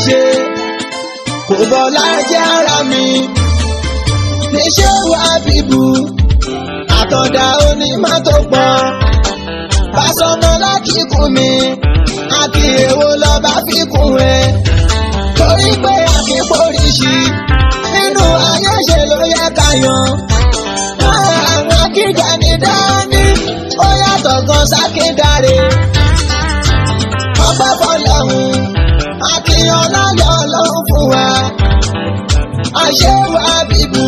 ṣe kò bọ́lá jẹ́ ara mi níṣẹ́ wà bíbu àtọ̀dá onímọ́tò pọ̀ pásọmọ lákìkún mi àti èwo lọ́ba fi kún ẹ torí pé àkíkóríṣi nínú ayé ṣe ló yẹ ká yan àwọn akíjà ní dání ó yàtọ̀ gan sákíndàre ọpẹ́ fọlọ́hún àkìyàn láyọ̀ ọlọ́run fún wa àṣewà bíbu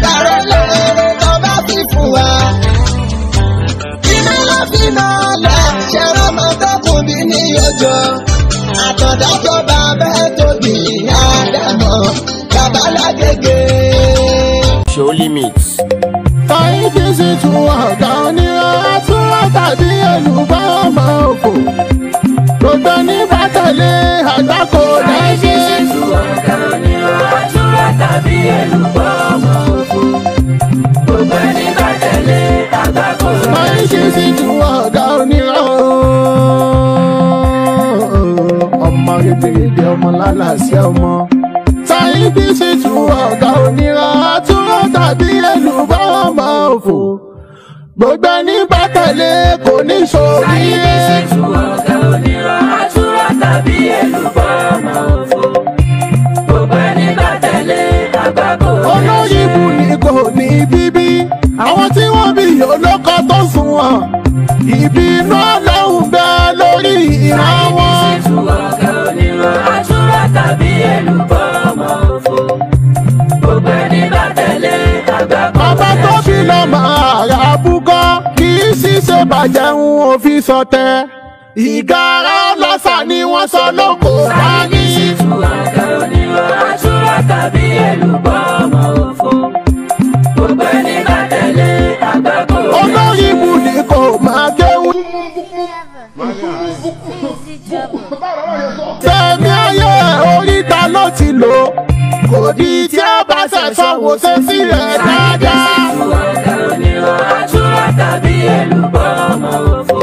dàrẹ́ lóore tó bá fi fún wa iná ló fi máa lọ ṣẹ̀rọ máa tẹ́kùn bí ní ọjọ́ àtọ̀dá tó bá bẹ́ẹ̀ tóbi àdàmọ̀ babalágége. Show limits. Saheed Shittu ọ̀gá onírọ́ àtúrọ̀ tàbí èlùbọ́ ọmọ òfò. Gbogbo ní bá tẹ̀lé àgbákò Saheed lẹ́sẹ̀. Shittu ọ̀gá onírọ́ àtúrọ̀ tàbí èlùbọ́ ọmọ òfò. Gbogbo ẹni bá tẹ̀lé àgbákò Saheed lẹ́sẹ̀. Shittu ọ̀gá onírọ́ ọmọ rédèrèdè ọmọ lálàsí ọmọ. Saheed Shittu ọ̀gá onírọ́ àtúrọ̀ tàbí èlùbọ́ ọmọ òfò. Gbogbo ní bá tẹ̀lé kò ní Saheed ṣòríire. Shittu ọ̀gá onírọ́ àtúrọ̀ tàbí èlùbọ́ ọmọ òfò. Gbogbo ẹni bá tẹ̀lé àgbákò Olóyìnbó lẹ́sẹ̀. ni kò ní bíbí àwọn tí wọ́n bí olóko tó sunwọ̀n ìbínú Ọlọ́run bẹ lórí ìran Saheed wọn. Shittu ọ̀gá onírọ́ àtúrọ̀ tàbí èlùbọ́ ọmọ òfò. Gbogbo ẹni bá tẹ̀lé àgbákò Bàbá tó bí lẹ́sẹ̀. lọ́mọ àrà búkọ́ kì í ṣiṣẹ́ bàjẹ́ ń òfin sọtẹ́ ìgárá ọlọ́ṣà ni wọ́n sọ lóko Saheed parí. Shittu ọ̀gá onírọ́ àtúrọ̀ tàbí èlùbọ́ ọmọ òfò. Gbogbo ẹni bá tẹ̀lé àgbákò Olóyìnbó lẹ́sẹ̀. ni kò máa kéwú. Tẹ̀mí ayé oríta ló ti lò kò di tí a bá ṣẹ̀ṣọ́ wò ṣe sí rẹ̀ Saheed dáadáa. Shittu ọ̀gá onírọ́ àtúrọ̀ tàbí èlùbọ́ ọmọ òfò.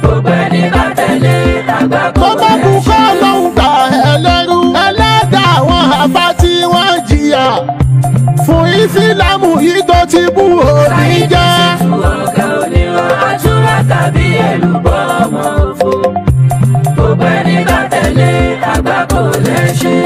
Gbogbo ẹni bá tẹ̀lé àgbákò Tó bá kú kọ́ lẹ́sẹ̀. lóhùn gbà ẹlẹ́rú ẹlẹ́dàá àwọn àbá tí wọ́n jìyà fún ìsìlámù yìí tó ti bú òní Saheed jẹ́. Shittu ọ̀gá onírọ́ àtúrọ̀ tàbí èlùbọ́ ọmọ òfò. Gbogbo ẹni bá tẹ̀lé àgbákò lẹ́sẹ̀.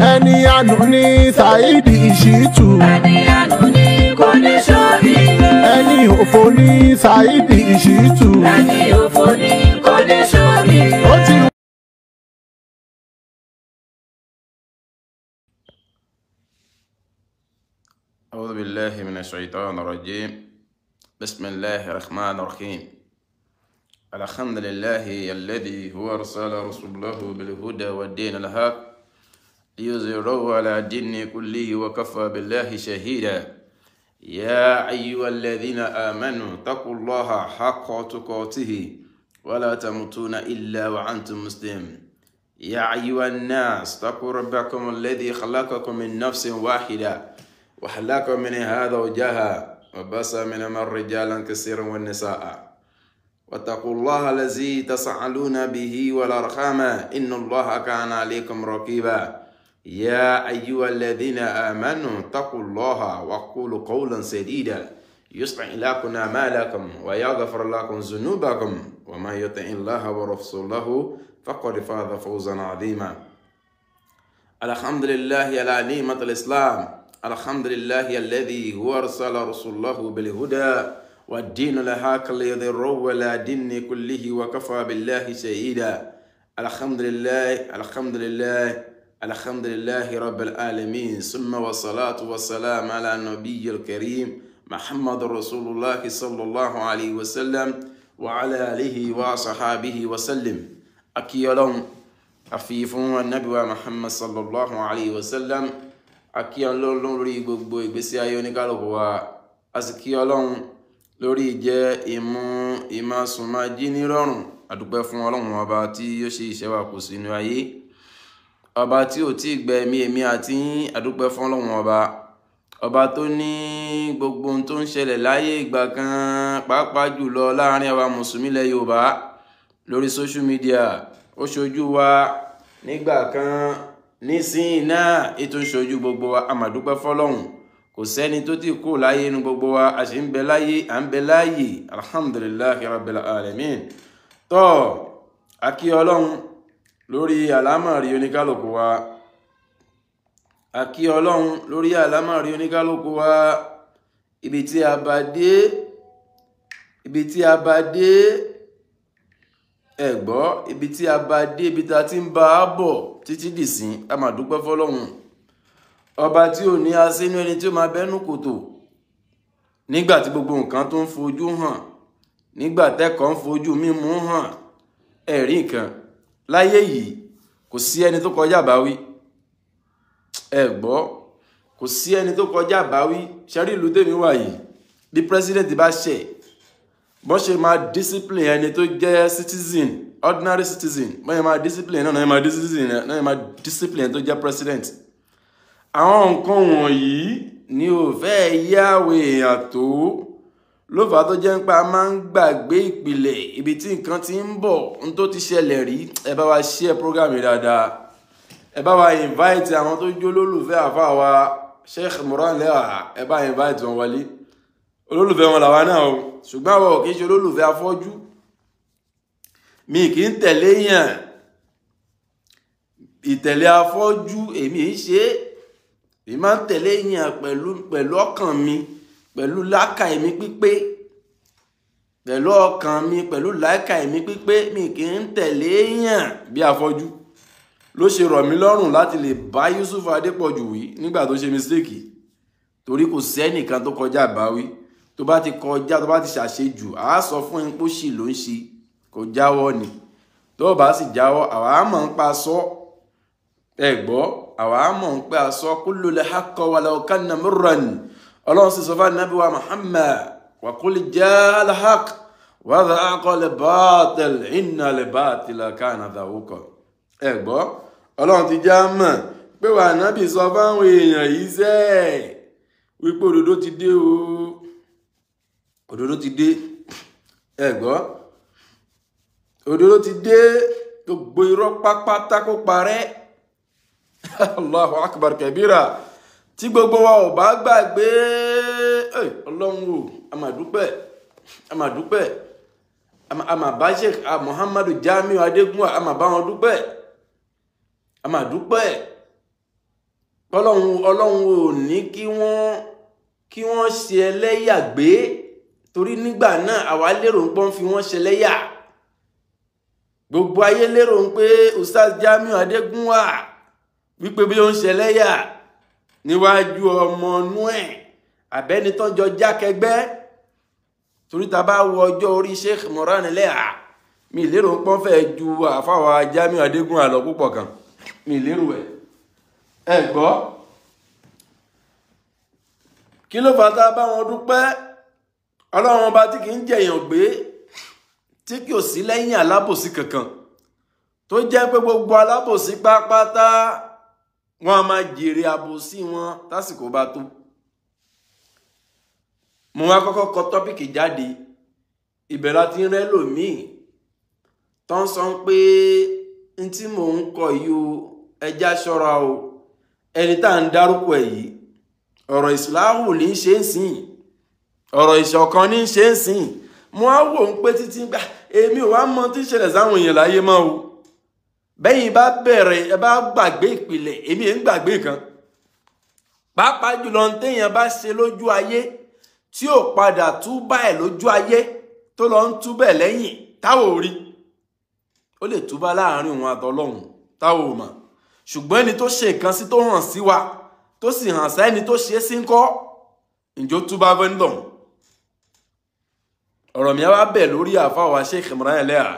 Ẹni àánú ní Saheed Shittu Ẹni àánú ni kò ní ṣoríire. ẹni òfò ní Saheed Shittu Ẹni òfò ni kò ní ṣoríire. ó ti أعوذ بالله من الشيطان الرجيم. بسم الله الرحمن الرحيم. الحمد لله الذي هو أرسل رسوله بالهدى والدين الحق ليظهره على الدين كله وكفى بالله شهيدا. يا أيها الذين آمنوا اتقوا الله حق تقاته ولا تموتون إلا وأنتم مسلمون. يا أيها الناس اتقوا ربكم الذي خلقكم من نفس واحدة وخلق منها زوجها وبث منهما رجالا كثيرا والنساء واتقوا الله الذي تسألون به والأرحام إن الله كان عليكم رقيبا. يا أيها الذين آمنوا اتقوا الله وقولوا قولا سديدا يصلح لكم أعمالكم ويغفر لكم ذنوبكم ومن يطع الله ورسوله فقد فاز فوزا عظيما. الحمد لله على نعمة الإسلام. الحمد لله الذي هو أرسل رسوله بالهدى والدين الحق ليظهره على الدين كله وكفى بالله شهيدا. الحمد لله الحمد لله الحمد لله رب العالمين، ثم والصلاة والسلام على النبي الكريم محمد رسول الله صلى الله عليه وسلم وعلى آله وصحابه وسلم. أكيالهم أفيفون النبي محمد صلى الله عليه وسلم. A kí Ọlọ́run lórí gbogbo ìgbésí ayé oníkálukú wa, a sì kí Ọlọ́run lórí ìjẹ ìmu ìmásùnmájí nírọ̀rùn. A dúpẹ́ fún Ọlọ́run ọba tí ó ṣe iṣẹ́ wa kù sínú ayé, ọba tí ò tí ì gbẹ̀mí èmi àti yín. A dúpẹ́ fún Ọlọ́run ọba, ọba tó ní gbogbo ohun tó ń ṣẹlẹ̀ láyé ìgbà kan, pàápàá jùlọ láàrin àwa mùsùlùmí ilẹ̀ Yorùbá lórí social media. Ó ṣojú wa nígbà kan, nísìnyí náà ètò ìṣojú gbogbo wa. A máa dúpẹ́ fọ́lọ́hun, kò sẹ́ni tó ti kú láyé inú gbogbo wa, a sì ń bẹ láyé, à ń bẹ láàyè. Alhamdulillahi rabbil alamin. Tọ́ a kí Ọlọ́run lórí àlámọ̀rí oníkálukú wa, a kí Ọlọ́run lórí àlámọ̀rí oníkálukú wa. Ibi tí a bá dé, ibi tí a bá dé, ẹ gbọ́, ibi tí a bá dé, ibi tá a ti ń bá a bọ̀ títí dìsín, a máa dúpẹ́ fọ́lọ́run ọba tí ò ní asínú ẹni tí ó máa bẹ́nu kòtò nígbà tí gbogbo nǹkan tó ń fojú hàn, nígbà tẹ́kọ̀ọ́ ń fojú mímú hàn. Ẹ̀rí nǹkan láyé yìí, kò sí ẹni tó kọjá àbáwí. Ẹ gbọ́, kò sí ẹni tó kọjá àbáwí. Ṣẹ́rí ìlú tèmi wà yìí, bí president bá ṣẹ̀, bọ́n ṣe máa discipline ẹni tó jẹ́ citizen, ordinary citizen, bọ́n ṣe máa discipline náà, náà máa discipline tó jẹ́ president. Àwọn nǹkan wọ̀nyí ni ò fẹ́ yáwó èèyàn tó ló fà á tó jẹ́ pé a máa ń gbàgbé ìpìlẹ̀ ibi tí nǹkan ti ń bọ̀, n tó ti ṣẹlẹ̀ rí. Ẹ bá wa share program yìí dáadáa, ẹ bá wa invite àwọn tó jó lólùfẹ́ àfa wa Sheikh Imran Eleha, ẹ bá invite wọn wọlé. Olólùfẹ́ wọn làwa náà o, ṣùgbọ́n àwọn ò kì í ṣe olólùfẹ́ afọ́jú. Mi kì í tẹ̀lé yàn, ìtẹ̀lé afọ́jú èmi ń ṣe é. Èmi máa ń tẹ̀lé yàn pẹ̀lú ọkàn mi, pẹ̀lú làákàyè mi pípé, pẹ̀lú ọkàn mi, pẹ̀lú làákàyè mi pípé. Mi kì í tẹ̀lé yàn bí afọ́jú. Ló ṣe rọ̀ mí lọ́rùn láti lè bá Yusuf Adépọ̀jù wí nígbà tó ṣe mistake, torí kò sẹ́nìkan tó kọjá àbáwí. Tó bá ti kọjá, tó bá ti ṣàṣejù, àá sọ fún yín pé ó ṣì ló ń ṣe, kò jáwọ́ ni. Tó bá sì jáwọ́, àwa á mọ̀ ń pa sọ. Ẹ gbọ́, àwa á mọ̀ ń pa sọ. Kullul haqqi walau kana murran. Ọlọ́run sì sọ fún Ànábì wa Muhammad, wa qul ja'al haqq wa zahaqal batil innal batila kana zahuqa. Ẹ gbọ́, Ọlọ́run ti já mọ̀ pé wà Ànábì sọ fáwọn èèyàn yìí sẹ́ẹ̀ wípé òdodo ti dé o, òdodo ti dé. Ẹ gbọ́, òdodo ti dé, gbogbo irọ́ pápátá kó parẹ́. Allahu akbar kabira. Tí gbogbo wa ò bá gbàgbé, Ọlọ́run o, a máa dúpẹ́, a máa dúpẹ́, a máa bá Sheikh Muhammadu Jamiu Adégúnwà, a máa bá wọn dúpẹ́, a máa dúpẹ́. Ọlọ́run ò ní kí wọ́n ṣe ẹlẹ́yà gbé, torí nígbà náà àwa lérò ń pọ́n fi wọ́n ṣe ẹlẹ́yà. Gbogbo ayé lérò ń pé Ustaz Jamiu Adégúnwà wípé bí ó ń ṣe ẹlẹ́yà níwájú ọmọ inú ẹ̀ àbẹ́ni tó jọ jákẹgbẹ́. Torí ta bá wo ọjọ́ orí Sheikh Imran Eleha, mi lérò ń pọ́n fẹ́ ju àfáwà Jamiu Adégúnwà lọ púpọ̀ kan, mi lérò ẹ̀. Ẹ gbọ́, kí ló fà tá a bá wọn dúpẹ́? Ọlọ́run ọba tí kì í jẹ̀yàn gbé, tí kì ò sí lẹ́yìn alábòsí kankan, tó jẹ́ pé gbogbo alábòsí pápátá wọn a máa jèrè àbòsí wọn tásìkò bá tó. Mo wá kọ́kọ́ kọ tọ́pìkì jáde, ibẹ̀ láti ń rẹ́ lòmíì tó ń sọ pé n tí mò ń kọ yìí o, ẹja ṣọ́ra o, ẹni tá à ń dárúkọ ẹ̀ yìí, ọ̀rọ̀ ìsìláhù ní í ṣe ń sìn, ọ̀rọ̀ ìṣọ̀kan ní í ṣe ń sìn. Mo á wò ń pé títí gbà èmi ò wá mọ tí ń ṣẹlẹ̀ sáwọn èèyàn láyé mọ́ o. Bẹ́yìn bá bẹ̀rẹ̀, ẹ bá gbàgbé ìpìlẹ̀, èmi ẹ̀ ń gbàgbé kan. Pàápàá jùlọ ń téèyàn bá ṣe lójú ayé tí ò padà túbà ẹ̀ lójú ayé, tó lọ ń túbẹ̀ lẹ́yìn táwọn ò rí, ó lè túbà láàrin òun àtọlọ́hun táwọn ò mọ̀. Ṣùgbọ́n ẹni tó ṣe nǹkan sí tó hàn sí wa, tó sì hàn sẹ́ni tó ṣe é sí ń kọ́, ǹjọ́ túbà fẹ́ńdọ̀n. Ọ̀rọ̀ mi á wá bẹ̀ lórí àfáwà Sheikh Imran Eleha.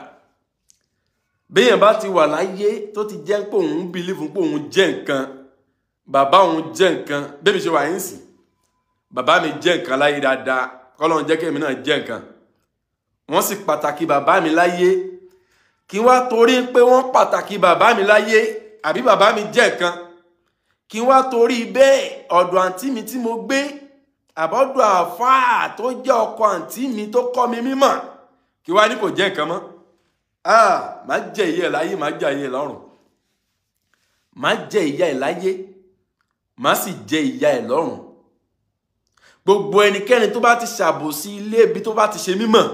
Béèyàn bá ti wà láyé tó ti jẹ́ pé òun bìlífù pé òun jẹ́ nǹkan, bàbá òun jẹ́ nǹkan, bébí ṣe wà yín sí, bàbá mi jẹ́ nǹkan láyé dáadáa, kọ́lọ́run jẹ́ kémi náà jẹ́ nǹkan. Wọ́n sì pàtàkì bàbá mi láyé, kí wá torí pé wọ́n pàtàkì bàbá mi láyé àbí bàbá mi jẹ́ nǹkan, kí wá torí bẹ́ẹ̀ ọ̀dọ̀ àǹtí mi tí mo gbé, àbọ̀dọ̀ àfáà tó jẹ́ ọkọ àǹtí mi tó kọ́ mi mímọ̀, kí wá ní kò jẹ́ nǹkan mọ́. Ah, má jẹ ìyá ẹ̀ láyé, má jẹ ìyá ẹ̀ lọ́run. Má jẹ ìyá ẹ̀ láyé, má sì jẹ ìyá ẹ̀ lọ́run. Gbogbo ẹnikẹ́ni tó bá ti ṣàbòsí ilé ibi tó bá ti ṣe mímọ̀,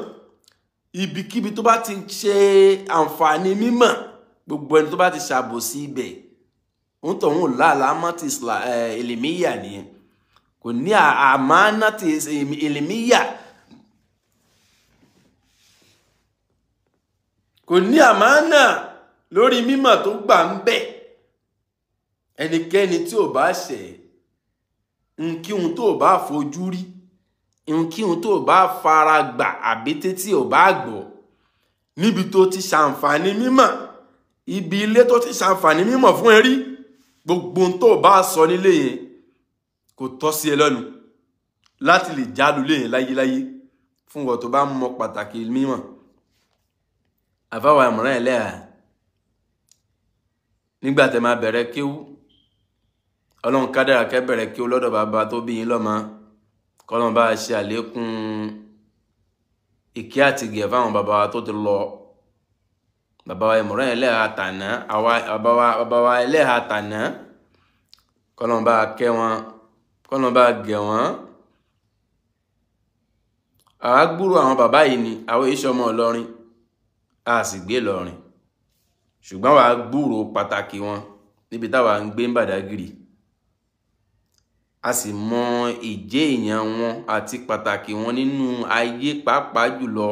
ibikíbi tó bá ti ṣe àǹfààní mímọ̀, gbogbo ẹni tó bá ti ṣàbòsí ibẹ̀, òun tó ń làlá mọ́ ti ìlìmíyà nìyẹn. Kò ní àmánà ti ìlìmíyà. Kò ní àmánà lórí mímọ̀ tó gbà ń bẹ̀. Ẹnikẹ́ni tí ò bá ṣẹ̀, nkíhun tó bá fojú rí, nkíhun tó bá fara gbà àbí tétí ò bá gbọ́, níbi tó ti ṣàǹfààní mímọ̀, ibi ilé tó ti ṣàǹfààní mímọ̀ fún ẹ rí, gbogbo ohun tó bá sọ nílé yẹn kò tọ́ sí ẹ lọ́nu láti lè jálù lé yẹn láyéláyé fún wọn tó bá mọ pàtàkì mímọ̀. Àfáwà Imran Eleha, nígbà tẹ́ máa bẹ̀rẹ̀ kéwú, Ọlọ́run kádàrá kẹ́ bẹ̀rẹ̀ kéwú lọ́dọ̀ bàbá tó bí yín lọ́mọ, kọ́lọ́n bá ṣe àlékún ìkẹ́ àti ìgẹ̀ fáwọn bàbá wa tó ti lọ. Bàbá wa Imran Eleha tàná, àwa bàbá wa Eleha tàná, kọ́lọ́n bá kẹ́ wọn, kọ́lọ́n bá gẹ̀ wọ́n. Àwa gbúrò àwọn bàbá yìí ni, àwọn iṣẹ́ ọmọ Ìlọrin, a sì gbé Ìlọrin, ṣùgbọ́n wàá gbúrò pàtàkì wọn níbi táwa ń gbé ń Bàdágìrì. A sì mọ ìjẹ́ èèyàn wọn àti pàtàkì wọn nínú ayé, pàápàá jùlọ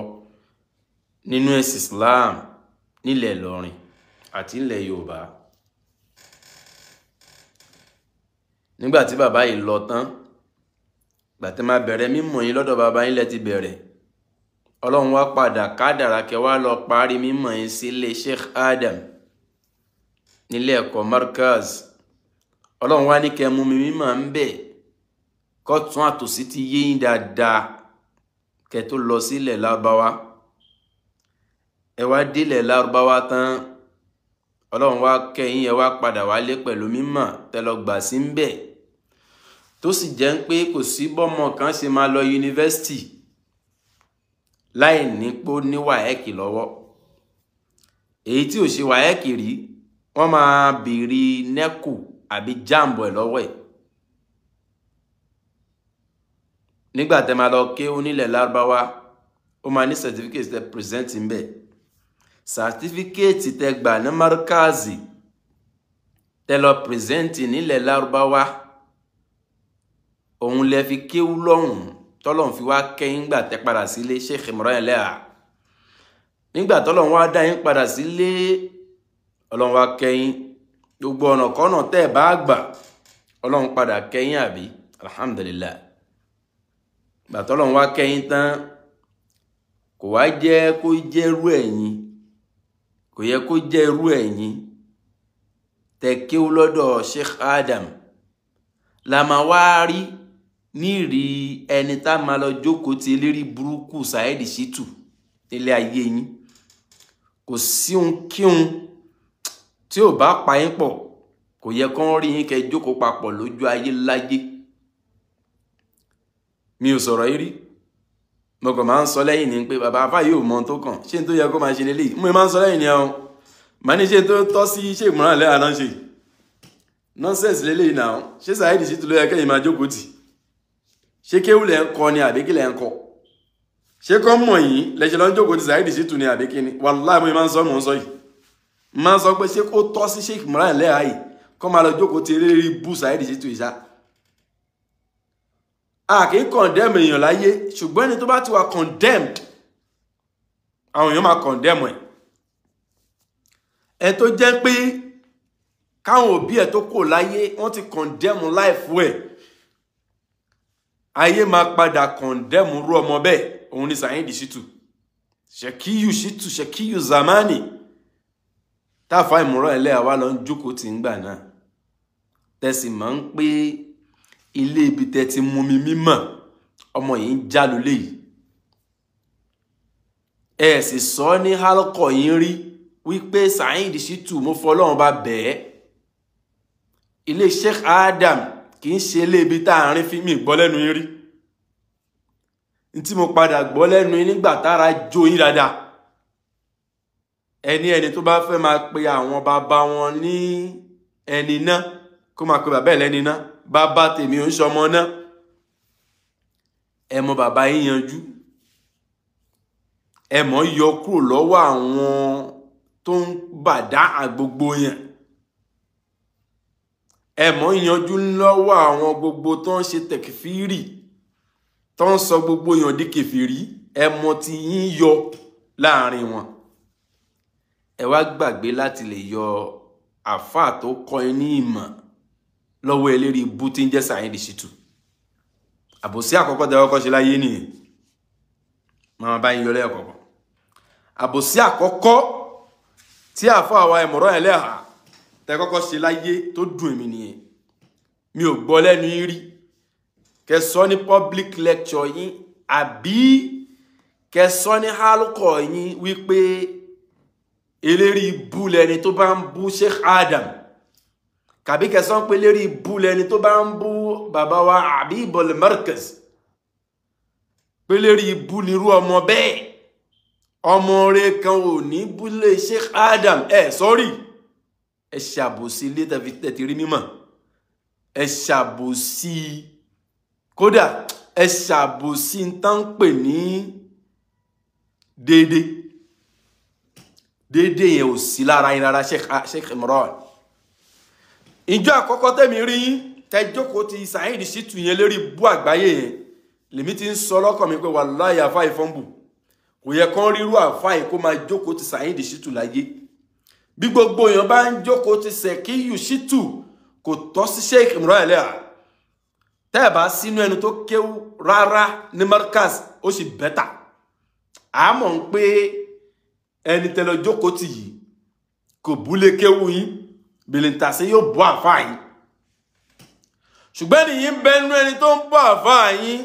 nínú ẹ̀sìn Islam nílẹ̀ Ìlọrin àti nílẹ̀ Yorùbá. Nígbà tí bàbá yìí lọ tán, gbà tí máa bẹ̀rẹ̀ mímọ̀ yín lọ́dọ̀ bàbá yín lẹ ti bẹ̀rẹ̀, Ọlọ́run wá padà kádàrá kẹ́ wá lọ parí mímọ̀ yín sílé Sheikh Adam nílé ẹ̀kọ́ Markaz. Ọlọ́run wá ní kẹ́ mú mi mímọ̀ ń bẹ̀, kọ́tún àtòsí ti yé yín dáadáa kẹ́ tó lọ sílẹ̀ Lárúbáwá. Ẹ wá délẹ̀ Lárúbáwá tán, Ọlọ́run wá kẹ́yìn, ẹ wá padà wálé pẹ̀lú mímọ̀ tẹ́ lọ gbà sí ń bẹ̀, tó sì jẹ́ ń pé kò sí bọ́mọ kan ṣe máa lọ yunifásitì láì ní pó ní wàhẹ́kì lọ́wọ́. Èyí tí ò ṣe wàhẹ́kì rí, wọ́n máa béèrè nẹ́kù àbí jáàmbù ẹ̀ lọ́wọ́ ẹ̀. Nígbà tẹ́ máa lọ kéwú nílẹ̀ Lárúbáwá, ó máa ní certificate tẹ́ present ń bẹ̀. Certificate tẹ́ gbà ní Markazi tẹ́ lọ present nílẹ̀ Lárúbáwá, òun lẹ fi kéwú lọ́hùn tọ́lọ́hun fi wá kẹ́yìn gbà tẹ́ padà sílé Sheikh Imran Eleha. Nígbà tọ́lọ́hun wá dá yín padà sílé, Ọlọ́run wá kẹ́yìn gbogbo ọ̀nà kọ́nà tẹ́ ẹ̀ bá gbà, Ọlọ́run padà kẹ́yìn àbí, alhamdulillah. Gbà tọ́lọ́hun wá kẹ́yìn tán, kò wá jẹ́ kó jẹ́ irú ẹ̀yin, kò yẹ kó jẹ́ irú ẹ̀yin tẹ́ kéwú lọ́dọ̀ Sheikh Adam la máa wá rí ní rí ẹni tá máa lọ jókòó ti eléré burúkú Saheed Shittu nílé ayé yín. Kò sí ohun kíhun tí ò bá pa yín pọ̀, kò yẹ kán rí yín kẹ́ jókòó papọ̀ lójú ayé láyé. Mi ò sọ̀rọ̀ yìí rí, mo kàn máa ń sọ lẹ́yìn ni pé bàbá afá yóò mọ ohun tó kàn, ṣé n tó yẹ kó máa ṣe lélẹ́yìí. Mo máa ń sọ lẹ́yìn ni ọ màá ní ṣe tó tọ́ sí ṣé Imran Eleha náà ṣe nonsense lélẹ́yìí náà, ṣé Saheed Shittu ló yẹ kẹ́yìn máa jókòó tì? Ṣé kéwú lẹ̀ ń kọ́ ni àbí kí lẹ̀ ń kọ́? Ṣé kọ́ mọ̀ yín lẹ́ṣẹ̀ lọ́n jókòó ti Saheed Shittu ni àbí kí ni? Wàláhì mo máa ń sọ, mò ń sọ yìí, máa ń sọ pé ṣé kó tọ́ sí Sheikh Imran Eleha yìí kọ́ máa lọ jókòó ti eléré bú Saheed Shittu yìí ṣá? A kì í condemn èèyàn láyé, ṣùgbọ́n ẹni tó bá ti wà condemned, àwọn èèyàn máa condemn ẹ̀. Ẹ tó jẹ́ pé káwọn òbí ẹ̀ tó kò láyé wọ́n ti condemn life ẹ̀, ayé máa padà condemn rú ọmọ bẹ́ẹ̀. Òun ni Saheed Shittu, Shekiyu Shittu, Shekiyu Zamani táfà Imran Eleha wá lọ ń jókòó tí ń gbà náà. Tẹ̀sí máa ń pé ilé ibi tẹ́ ti mú mi mímọ̀, ọmọ yìí ń jálu léyìí. Ẹ sì sọ ní hálùkọ yín rí wípé Saheed Shittu mo fọlọ́run bá bẹ̀ẹ́, ilé Sheikh Adam kì í ṣe ilé ibi tá à ń rí fíìmù gbọ́ lẹ́nu yín rí. N tí mo padà gbọ́ lẹ́nu yín nígbà tára jó yín dáadáa, Ẹni tó bá fẹ́ máa pe àwọn bàbá wọn ní ẹni náà kó máa pe bàbá ẹ̀ lẹ́ni náà, bàbá tèmi ò ń ṣọmọ náà. Ẹ mọ bàbá yín yanjú, ẹ mọ yọ kúrò lọ́wọ́ àwọn tó ń bàdá àgbogbo yẹn, ẹ mọ yanjú lọ́wọ́ àwọn gbogbo tó ń ṣe tẹkifírì, tó ń sọ gbogbo yàn di kẹfìrí, ẹ mọ ti yín yọ láàrin wọn. Ẹ wá gbàgbé láti lè yọ àfáà tó kọ́ ẹ ní ìmọ̀ lọ́wọ́ eléré ibú tí ń jẹ́ Saheed Shittu. Àbòsí àkọ́kọ́ tẹ́ kọ́kọ́ ṣe láyé nìyẹn, màmá bá yín yọ lẹ́ẹ̀kọ̀ọ̀kan. Àbòsí àkọ́kọ́ tí àfáà wa Imran Eleha tẹ́ kọ́kọ́ ṣe láyé tó dùn èmi nìyẹn. Mi ò gbọ́ lẹ́nu yín rí kẹ́ sọ ní public lecture yín àbí kẹ́ sọ ní hálùkọ̀ yín wípé eléri ibú lẹni tó bá ń bú Sheikh Adam, kàbí kẹ́ sọ pé eléri ibú lẹni tó bá ń bú bàbá wa Habibul Markaz, pé eléri ibú nírú ọmọ bẹ́ẹ̀, ọmọ rẹ̀ kan ò ní búlé Sheikh Adam. Ẹ sọ́rí, ẹ ṣàbòsí ilé tẹ̀tí rí mímọ̀, ẹ ṣàbòsí, kódà ẹ ṣàbòsí ń tán pè ní déédéé. Déédéé yẹn ò sí lára yín rárá Sheikh Imran. Ìjọ àkọ́kọ́ tẹ̀mí rí yín tẹ́ jókòó ti Saheed Shittu yẹn lórí bú àgbáyé yẹn, lèmi ti ń sọ lọ́kàn mi pé wàláhì àfáà ìfọ́nbù kò yẹ kán rírú àfáà yìí kó máa jókòó ti Saheed Shittu láyé. Bí gbogbo èèyàn bá ń jókòó ti Sekiyu Shittu kò tọ́ sí Sheikh Imran Eleha. Tẹ́ ẹ̀ bá sínú ẹni tó kéwú rárá ní Markaz ó sì bẹ́tà. Àmọ́ ń pé ẹni tẹ́lọ jókòó tì yìí kò búlé kéwú yín, bìlìntàsí yóò bọ́ àfáà yín. Ṣùgbọ́n nìyí ń bẹnu ẹni tó ń bọ́ àfáà yín,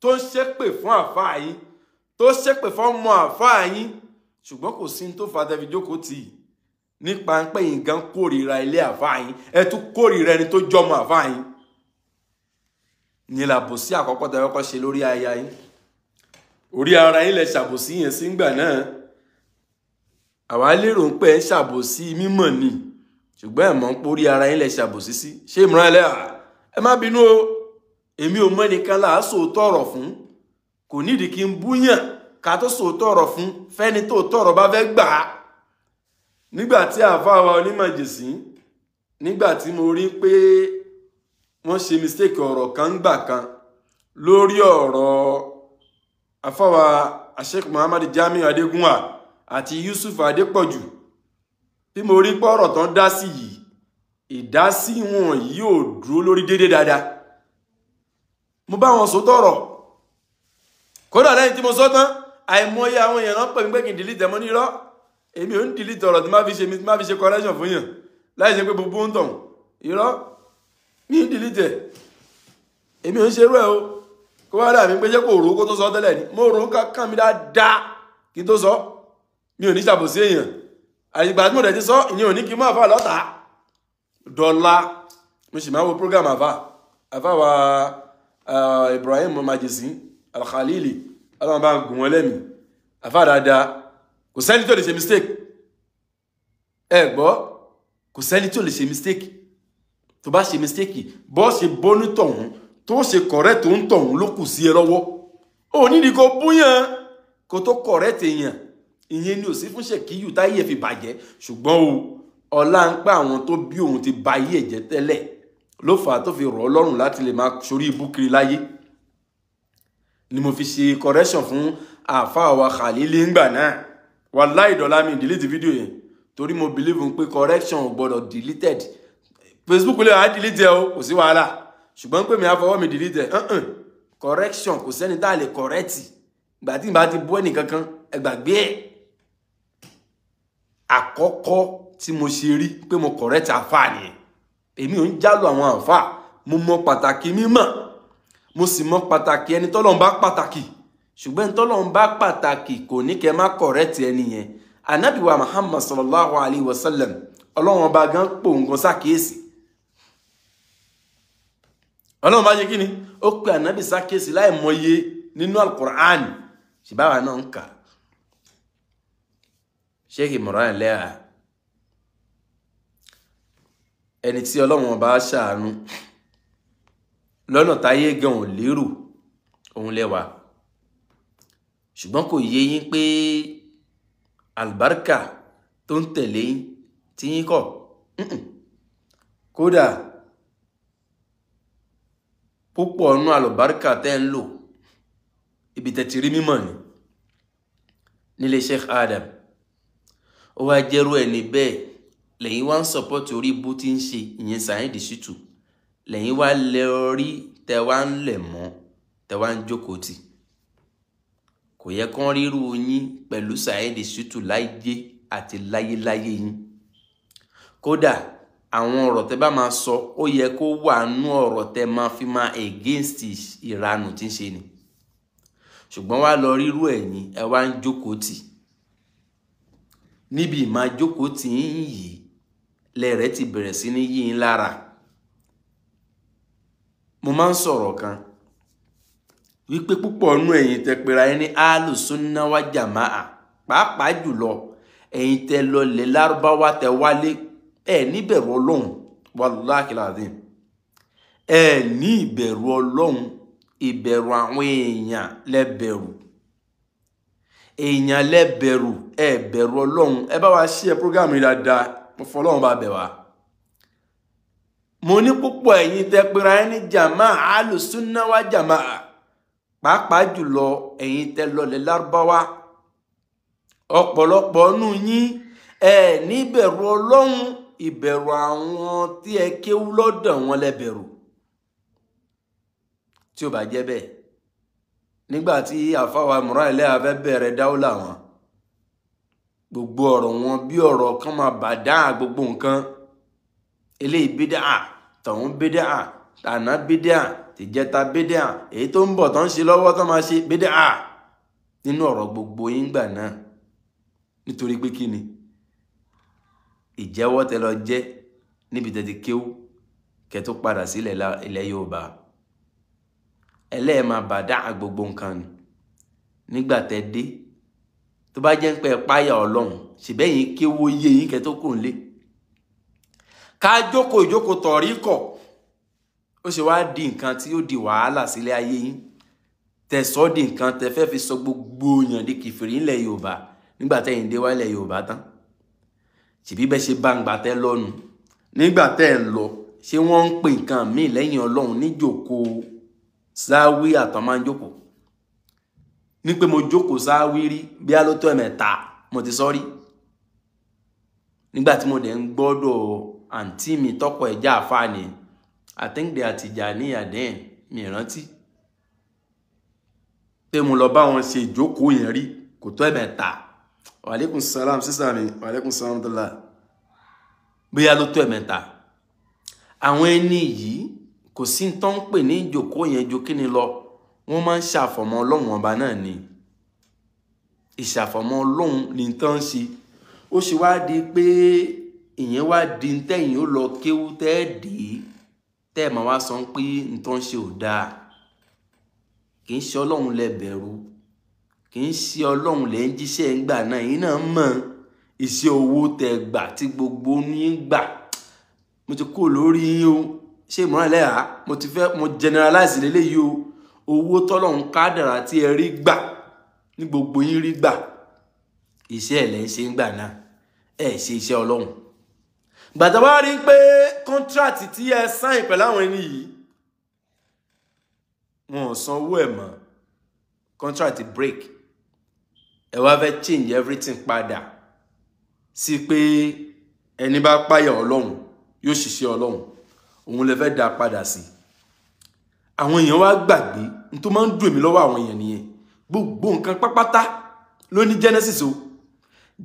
tó ń ṣépè fún àfáà yín, tó ṣépè fún ọmọ àfáà yín, ṣùgbọ́n kò sí tó fa tẹ́fi jókòó tì yìí nípa pé yín gan kórìíra ilé àfáà yín, ẹ tún kórìíra ẹni tó jọmọ àfáà yín. Ní làbòsí àkọ́kọ́ tẹ́ kọ́kọ́ ṣe lórí aya yín, orí ara yín lẹ ṣàbòsí yẹn sí ngbà náà. Àwa lérò ń pé ẹ ṣàbòsí mímọ̀ ni, ṣùgbọ́n ẹ̀ mọ̀ ń porí ara yín lẹ ṣàbòsí sí. Ṣé Imran Eleha, ẹ má bínú o, èmi ò mọ̀ nìkan là á sòótọ́ ọ̀rọ̀ fún, kò nídìí kí n búyàn ká tó sòótọ́ ọ̀rọ̀ fún fẹ́ni tó tọ̀rọ̀ bá fẹ́ gbà á. Nígbà tí àáfàá wa onímọ̀jèsí, nígbà tí mo rí pé wọ́n ṣe mistake ọ̀rọ̀ kan gbà kan lórí ọ̀rọ̀ àáfàá wa Sheikh Muhammad Jamiu Adégúnwà àti Yusuf Adépọ̀jù, tí mo rí pé ọ̀rọ̀ tán dá sí yìí, ìdásí wọn yìí ò dúró lórí déédéé dáadáa, mo bá wọn sọ tọ̀rọ̀. Kódà lẹ́yìn tí mo sọ tán, àìmọye àwọn èèyàn náà pè mí pé kí n delete mọ́ nírọ́. Èmi ò ń delete ọ̀rọ̀ tí má fi ṣe correction fún yàn láì ṣe pé gbogbo ń tàn irọ́ ní delete ẹ̀, èmi ò ń ṣerú ẹ̀ o. Kó wá dà mí pé ṣé kò rò ó kó tó sọ tẹ́lẹ̀ ni, mo rò ó kàn mí dáadáa kí n tó sọ. Mi ò ní ṣàbòsí èèyàn, àyígbà tí mo dẹ̀ ti sọ ìyẹn ò ní kí n má fà lọ́tà dọ́là. Mo sì máa wo program àfà wa Ibrahim Majesi Al-Khalili, ọlọ́run bá ń gùn wọn lẹ́mìí, àfà dáadáa. Kò sẹ́ni tó lè ṣe mistake, ẹ gbọ́, kò sẹ́ni tó lè ṣe mistake. Tó bá ṣe mistake, bọ́ ṣe bónú tọ̀hún tó ṣe correct tó ń tọ̀hún ló kù sí ẹ lọ́wọ́. Ò nídìí kó búyàn kó tó correct èèyàn, ìyẹn ni ò sí fún Sekiyu táyé ẹ̀ fi bàjẹ́. Ṣùgbọ́n o, ọlá ń pẹ́ àwọn tó bí òun ti ba ayé ẹ̀ jẹ́ tẹ́lẹ̀ ló fà á tó fi rọ̀ ọ́ lọ́rùn láti lè máa ṣorí ibú kiri láyé. Ni mo fi ṣe correction fún àáfàá wa Khalili ńgbà náà. Wàláhì dọ́là mi delete fídíò yẹn torí mo believe pé correction ò gbọ́dọ̀ deleted. Facebook lè wá delete ẹ o, kò sí wàhálà, ṣùgbọ́n pé mi á fọwọ́ mi delete ẹ, correction kò sẹ́ni tá a lè correct. Ìgbà tí ìbá ti bú ẹnìkankan, ẹ gbàgbé ẹ̀. Àkọ́kọ́ tí mo ṣe rí pé mo correct àfáà nìyẹn. Èmi ò ń jálò àwọn àfáà, mo mọ pàtàkì mímọ̀, mo sì mọ pàtàkì ẹni tọ́lọ́run bá pàtàkì. Ṣùgbọ́n ẹni tọ́lọ́run bá pàtàkì kò ní kẹ́ má correct ẹni yẹn. Ànábì wa Muhammad sallallahu alayhi wa sallam, ọlọ́run ọba gan pò nǹkan sákèésì. Ọlọ́run bá ṣe kí ni? Ó pe ànábì sákèésì láì mọye nínú Al-Qur'an. Ṣìbáwa náà ń kà. Sheikh Imran Eleha, ẹni tí Ọlọ́run bá ṣàánú lọ́nà táyé gan ò lérò òun lẹ́wà, ṣùgbọ́n kò yé yín pé àlùbáríkà tó ń tẹ̀lé yín tí yín kọ̀. Kódà púpọ̀ nú àlùbáríkà tẹ́ ń lò ibi tẹ́ ti rí mímọ̀ ni nílé Sheikh Adam. Ó wá jẹ́rú ẹ̀ ní bẹ́ẹ̀ lẹ́yìn wá ń sọ̀pọ̀tì orí ibú tí ń ṣe ìyẹn Saheed Shittu, lẹ́yìn wá lẹ orí tẹ wá ń lẹ̀ mọ́ tẹ wá ń jókòó tì. Kò yẹ kán ríru yín pẹ̀lú Saheed Shittu láyé àti láyéláyé yín. Kódà àwọn ọ̀rọ̀ tẹ bá máa sọ ó yẹ kó wà nú ọ̀rọ̀ tẹ máa fi máa against ìranù tí ń ṣe ni. Ṣùgbọ́n wá lọ rírú ẹ̀yin ẹ wá ń jókòó tì. Níbi ìmáa jókòó tì ń yìí lẹ́rẹ̀ẹ́ ti bẹ̀rẹ̀ sí ní yí yín lára. Mo máa ń sọ̀rọ̀ kan wípé púpọ̀ nú ẹ̀yin tẹ pera ẹni Ahlus-Sunnah wa Jama'ah, pàápàá jùlọ ẹ̀yin tẹ lọlẹ̀ Lárúbáwá tẹ wálé, ẹ ní ìbẹ̀rù Ọlọ́run, wallahi lazim. Ẹ ní ìbẹ̀rù Ọlọ́run, ìbẹ̀rù àwọn èèyàn lẹ́bẹ̀rù, èèyàn lẹ́bẹ̀rù, ẹ bẹ̀rù Ọlọ́run. Ẹ bá wa ṣe program yìí dáadáa, mo fọlọ́run bá bẹ̀ wá. Mo ní púpọ̀ ẹ̀yin tẹ pera ẹni jàmáà Ahlus-Sunnah wa Jama'ah, pàápàá jùlọ ẹ̀yin tẹ lọlẹ̀ Lárúbáwá, ọ̀pọ̀lọpọ̀ nù yín ẹ ní ìbẹ̀rù Ọlọ́run, ìbẹ̀rù àwọn tí ẹ kéwú lọ́dọ̀ wọn lẹ́bẹ̀rù. Tí ó bá jẹ́ bẹ́ẹ̀, nígbà tí àfáwà Imran Eleha fẹ́ bẹ̀rẹ̀ dáwọ́là wọn, gbogbo ọ̀rọ̀ wọn bí ọ̀rọ̀ kan máa bà dáa gbogbo nǹkan, eléyìí bídà, tọ̀hún bídà, tànà bídà, tìjẹta bídà, èyí tó ń bọ̀ tó ń ṣe lọ́wọ́ tó máa ṣe bídà nínú ọ̀rọ̀ gbogbo yín gbà náà. Nítorí pé kí ni ìjẹ́wọ́ tẹ lọ jẹ́ níbi tẹ ti kéwú kẹ tó padà sílẹ̀ ilẹ̀ Yorùbá, ẹlẹ́ẹ̀ máa bà dá gbogbo nǹkan ni. Nígbà tẹ dé, tó bá jẹ́ ń pẹ́ páyà Ọlọ́run, ṣèbẹ́yìn kéwú yé yín kẹ tó kúrò nílé. Ká jókòó ìjókòó tọ̀rí kọ̀, ó ṣe wá di nǹkan tí ó di wàhálà sílé ayé yín, tẹ̀sọ́ di nǹkan tẹ fẹ́ fi sọ gbogbo èèyàn di kìfìrí ńlẹ̀ Yorùbá. Nígbà tẹ́yìn dé wá ilẹ̀ Yorùbá tán, ṣèbí bẹ́ẹ̀ ṣe bá ń gbà tẹ́ lọ́nu. Nígbà tẹ́ ẹ lọ, ṣé wọ́n ń pè nǹkan míì lẹ́yìn Ọlọ́run níjókòó sáwí àtọ́ máa ń jókòó? Ní pé mo jókòó sáwí rí bí á ló tó ẹ̀mẹ́ta mo ti sọ rí. Nígbà tí mo dẹ̀ ń gbọ́dọ̀ àǹtí mi tọkọ ẹ̀já àfáà ni, I think they are Tijaniya then, mi rántí pé mo lọ bá wọn ṣe ìjókòó yẹn rí, kò tó ẹ̀mẹ́ta. Wa alaikum salam sísá mi, wa alaikum salam dọ́là, bóyá ló tó ẹ̀mẹ́ta. Àwọn ẹni yìí kò sí tó ń pè ní ìjókòó yẹn ju kí ni lọ, wọ́n máa ń ṣàfọ̀mọ́ Ọlọ́run ọba náà ni. Ìṣàfọ̀mọ́ Ọlọ́run ni tán ṣe. Ó ṣe wá di pé ìyẹn wá di tẹ́yìn ó lọ kéwú tẹ́ dé, tẹ́ ẹ̀ máa wá sọ pé nǹkan ṣe ò dáa. Kì í ṣe Ọlọ́run lẹ bẹ̀rù, kì í ṣe Ọlọ́run lẹ ń jíṣẹ́ ńgbà náà. Yín náà mọ̀ iṣẹ́ owó tẹ gbà tí gbogbo yín gbà. Mo ti kúrò lórí yín o, ṣé Imran Eleha, mo ti fẹ́ mo generalize lélẹ́yìí o. Owó tọ́lọ́run kádàrá tí ẹ rí gbà ní gbogbo yín rí gbà, iṣẹ́ ẹ̀ lẹ́ ń ṣe ńgbà náà, ẹ̀ ṣe iṣẹ́ Ọlọ́run. Gbàtà wá rí pé kọ́ńtíráàtì tí ẹ sáìn pẹ̀lú àwọn ẹni yìí, wọn ò sanwó ẹ̀ mọ́, kọ́ńtíráàtì break, ẹ wá fẹ́ change everything padà sí pé ẹni bá páyà Ọlọ́run yóò ṣiṣẹ́ Ọlọ́run, òun lè fẹ́ dá padà sí. Àwọn èèyàn wá gbàgbé n tó máa ń dùn mí lọ́wọ́ àwọn èèyàn nìyẹn. Gbogbo nǹkan pápátá ló ní Genesis o.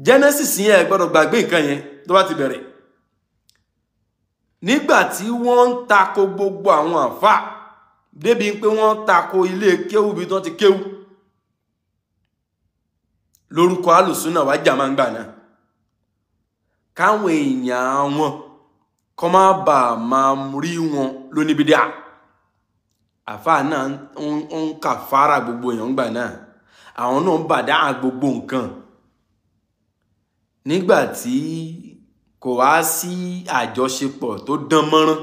Genesis yẹn ẹ gbọ́dọ̀ gbàgbé nǹkan yẹn tó bá ti bẹ̀rẹ̀. Nígbà tí wọ́n ń tako gbogbo àwọn àfà débi pé wọ́n ń tako ilé kéwú bí wọ́n ti kéwú lórúkọ Ahlus-Sunnah wa Jama'ah ń gbà náà, káwọn èèyàn wọn kọ́ má bàa máa rí wọn lóníbídíà. Àfà náà ń kàfàrà gbogbo èèyàn gbà náà, àwọn náà ń bàdá gbogbo nǹkan. Nígbà tí kò wá sí àjọṣepọ̀ tó dán mọ́rán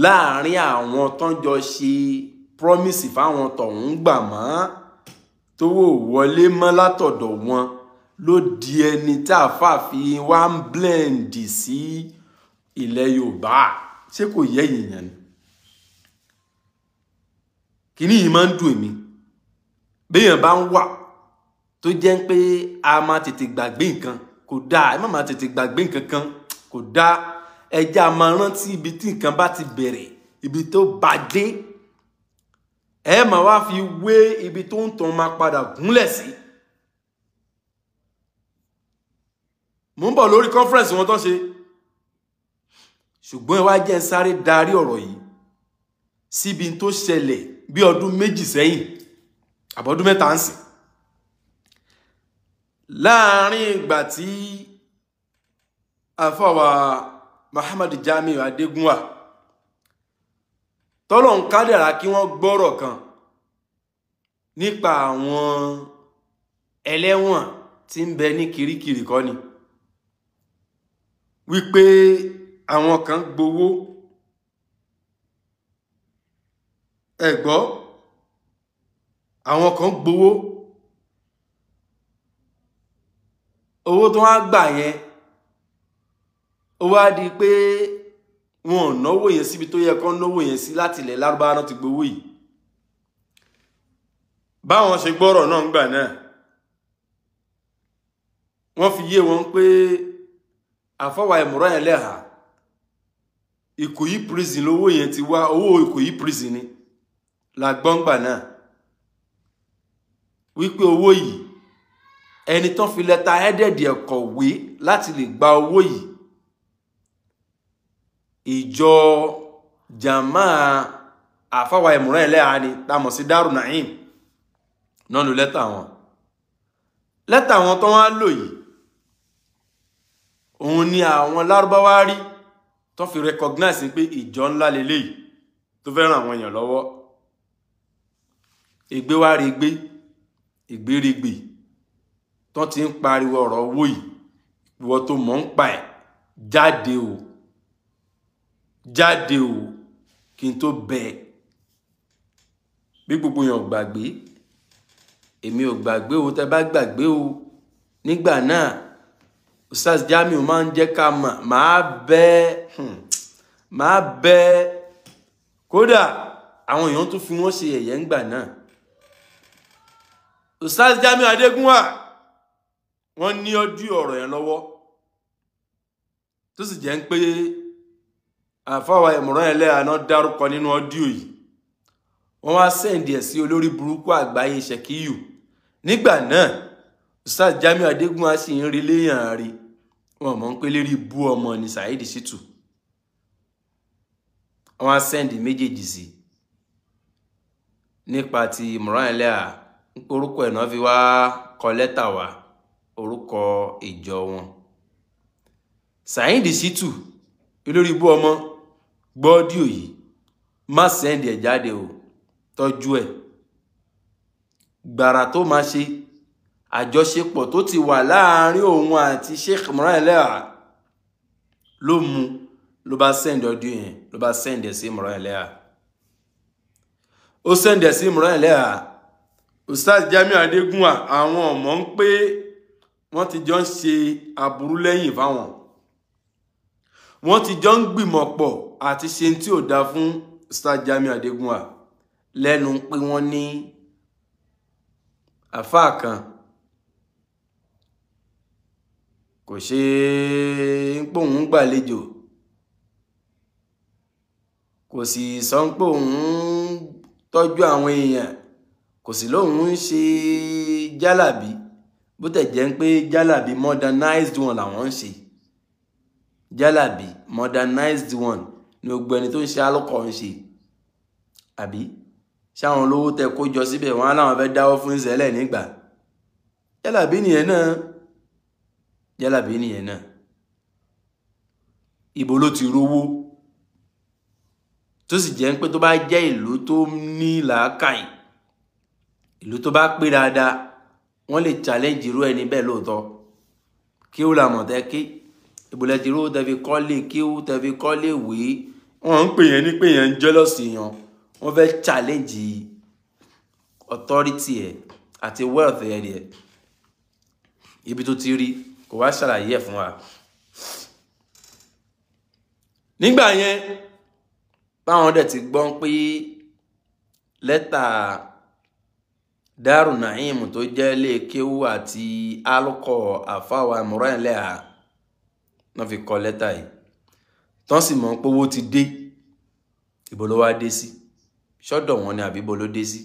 láàrin àwọn tán jọ ṣe promise fáwọn tọ̀hún gbà mọ́, tó wò wọlé mọ́ látọ̀dọ̀ wọn, ló di ẹni tá àáfàá fi wá ń blend sí ilẹ̀ Yorùbá. Ṣé kò yẹ èèyàn ni? Kíní yìí máa ń dùn èmi. Béèyàn bá ń wà tó jẹ́ pé a máa tètè gbàgbé nǹkan, kò dáa. Ẹ má máa tètè gbàgbé nǹkan kan, kò dáa. Ẹ jẹ́ a máa rántí ibi tí nǹkan bá ti bẹ̀rẹ̀, ibi tó bá dé. Ẹ máa wá fi wé ibi tó ń tàn máa padà gúnlẹ̀ sí. Mo ń bọ̀ lórí conference wọn tán ṣe. Ṣùgbọ́n ẹ wá jẹ́ ń sáré darí ọ̀rọ̀ yìí síbi tó ṣẹlẹ̀ bí ọdún 2 sẹ́yìn, àbọ̀dún 3 ń sìn. Láàárín ìgbà tí àfọwà Muhammad Jamiu Adégúnwà tọ́lọ̀ ń kádàrá kí wọ́n gbọ́rọ̀ kan nípa àwọn ẹlẹ́wọ̀n tí ń bẹ ní Kirikiri kọ́ ni, wípé àwọn kan gbowó. Ẹ gbọ́, àwọn kan gbowó. Owó tó wá gbà yẹn, ó wá di pé wọn ò náwó yẹn síbi tó yẹ kán náwó yẹn sí. Láti ilẹ̀ Lárúbáwá náà ti gbowó yìí. Báwọn ṣe gbọ́rọ̀ náà ń gbà náà, wọ́n fi yé wọn pé àfọwà Imran Eleha, Ìkòyí prison lówó yẹn ti wá. Owó Ìkòyí prison ni la gbọ́ngbà náà, wípé owó yìí ẹni tán fi lẹ́tà ẹ́dẹ̀dì ẹ̀kọ̀wé láti lè gba owó yìí, ìjọ jàmáà àfáwà Imran Eleha ni, tá mọ̀ sí Daru Naim náà ló lẹ́tà wọn. Lẹ́tà wọn tán wá lò yìí, òun ni àwọn Lárúbáwá rí tó fi recognize pé ìjọ ńlá leléyìí tó fẹ́ ràn àwọn èèyàn lọ́wọ́. Ègbé wá rí gbé, ìgbérígbè tó ti ń pariwo ọ̀rọ̀ owó yìí, ìwọ tó mọ̀ ń pa ẹ̀, jáde o, jáde o, kí n tó bẹ̀. Bí gbogbo èèyàn gbàgbé, èmi ò gbàgbé o. Tẹ́ bá gbàgbé o, nígbà náà Ustaz Jamiu máa ń jẹ́ ká mọ̀, máa bẹ́. Kódà àwọn èèyàn tún fi wọ́n ṣe yẹ̀yẹ́ ńgbà náà. Ustaz Jamiu Adégúnwà wọ́n ní ọdún ọ̀rọ̀ yẹn lọ́wọ́, tó sì jẹ́ ń pé àfáwà Imran Eleha náà dárúkọ nínú ọdún yìí. Wọ́n wá sẹ́ǹdì ẹ̀ sí olórí burúkú àgbáyé Ṣèkíyù. Nígbà náà Ustaz Jamiu Adégúnwà sì ń rí léèyàn rí, wọn mọ̀ ń pé lérí bú ọmọ ní Saheed Shittu. Wọ́n á sẹ́ǹdì méjèèjì sí nípa ti Imran Eleha, orúkọ ẹ̀ náà fi wá kọ lẹ́tà wá, orúkọ ìjọ wọn. Saheed Shittu olórí bú ọmọ, gbọ́díò yìí, má sẹ́ǹdì ẹ̀ jáde o, tọ́jú ẹ̀. Gbàrà tó máa ṣe àjọṣepọ̀ tó ti wà láàárín òun àti Sheikh Imran Eleha ló mú, ló bá sẹ́ǹdì ọdún yẹn, ló bá sẹ́ǹdì ẹ̀ sí Imran Eleha. Ó sẹ́ǹdì ẹ̀ sí Imran Eleha. Ustaz Jamiu Adégúnwà àwọn ọmọ ń pé wọ́n ti jọ ń ṣe aburú lẹ́yìn fáwọn, wọ́n ti jọ ń gbìmọ̀ pọ̀ àti ṣe tí ò dáa fún Ustaz Jamiu Adégúnwà lẹ́nu pé wọ́n ní àfáà kan kò ṣe ń pé òun gbàlejò, kò sì sọ pé òun tọ́jú àwọn èèyàn, kò sì lóun ń ṣe jálàbí, bó tẹ̀ jẹ́ pé jálàbí modernized one làwọn ń ṣe. Jálàbí modernized one ni gbogbo ẹni tó ń ṣe alọ́kọ̀ ń ṣe, àbí ṣáwọn olówó tẹ kó jọ síbẹ̀ wọn láwọn fẹ́ dáwọ́ fún ìṣẹ̀lẹ̀ nígbà. Jálàbí nìyẹn náà, jálàbí nìyẹn náà. Ibo ló ti rówó? Tó sì jẹ́ pé tó bá jẹ́ ìlú tó ní làákàyè, ìlú tó bá pé dáadáa, wọ́n lè challenge irú ẹni bẹ́ẹ̀ lóòótọ́. Kí ó làmọ̀ tẹ́ kí ìbòlẹ̀ ti rówó tẹ́ fi kọ́lé kí ó tẹ́ fi kọ́lé wé. Wọ́n ń pè yẹn ní pé yẹn ń jealous yẹn. Wọ́n fẹ́ challenge authority ẹ̀ àti wealth ẹ̀ rẹ̀. Ibi tó ti rí kò wá ṣàlàyé ẹ̀ fún wa. Nígbà yẹn báwọn dẹ̀ ti gbọ́n pé lẹ́tà Daaru Naim tó jẹ́ ilé kéwú àti alukọ̀ àfáwà Imran Eleha náà fi kọ lẹ́tà yìí. Tán sì mọ̀ pé owó ti dé. Ibo ló wá dé sí? Ṣọ́dọ̀ wọn ni àbí ibo ló dé sí?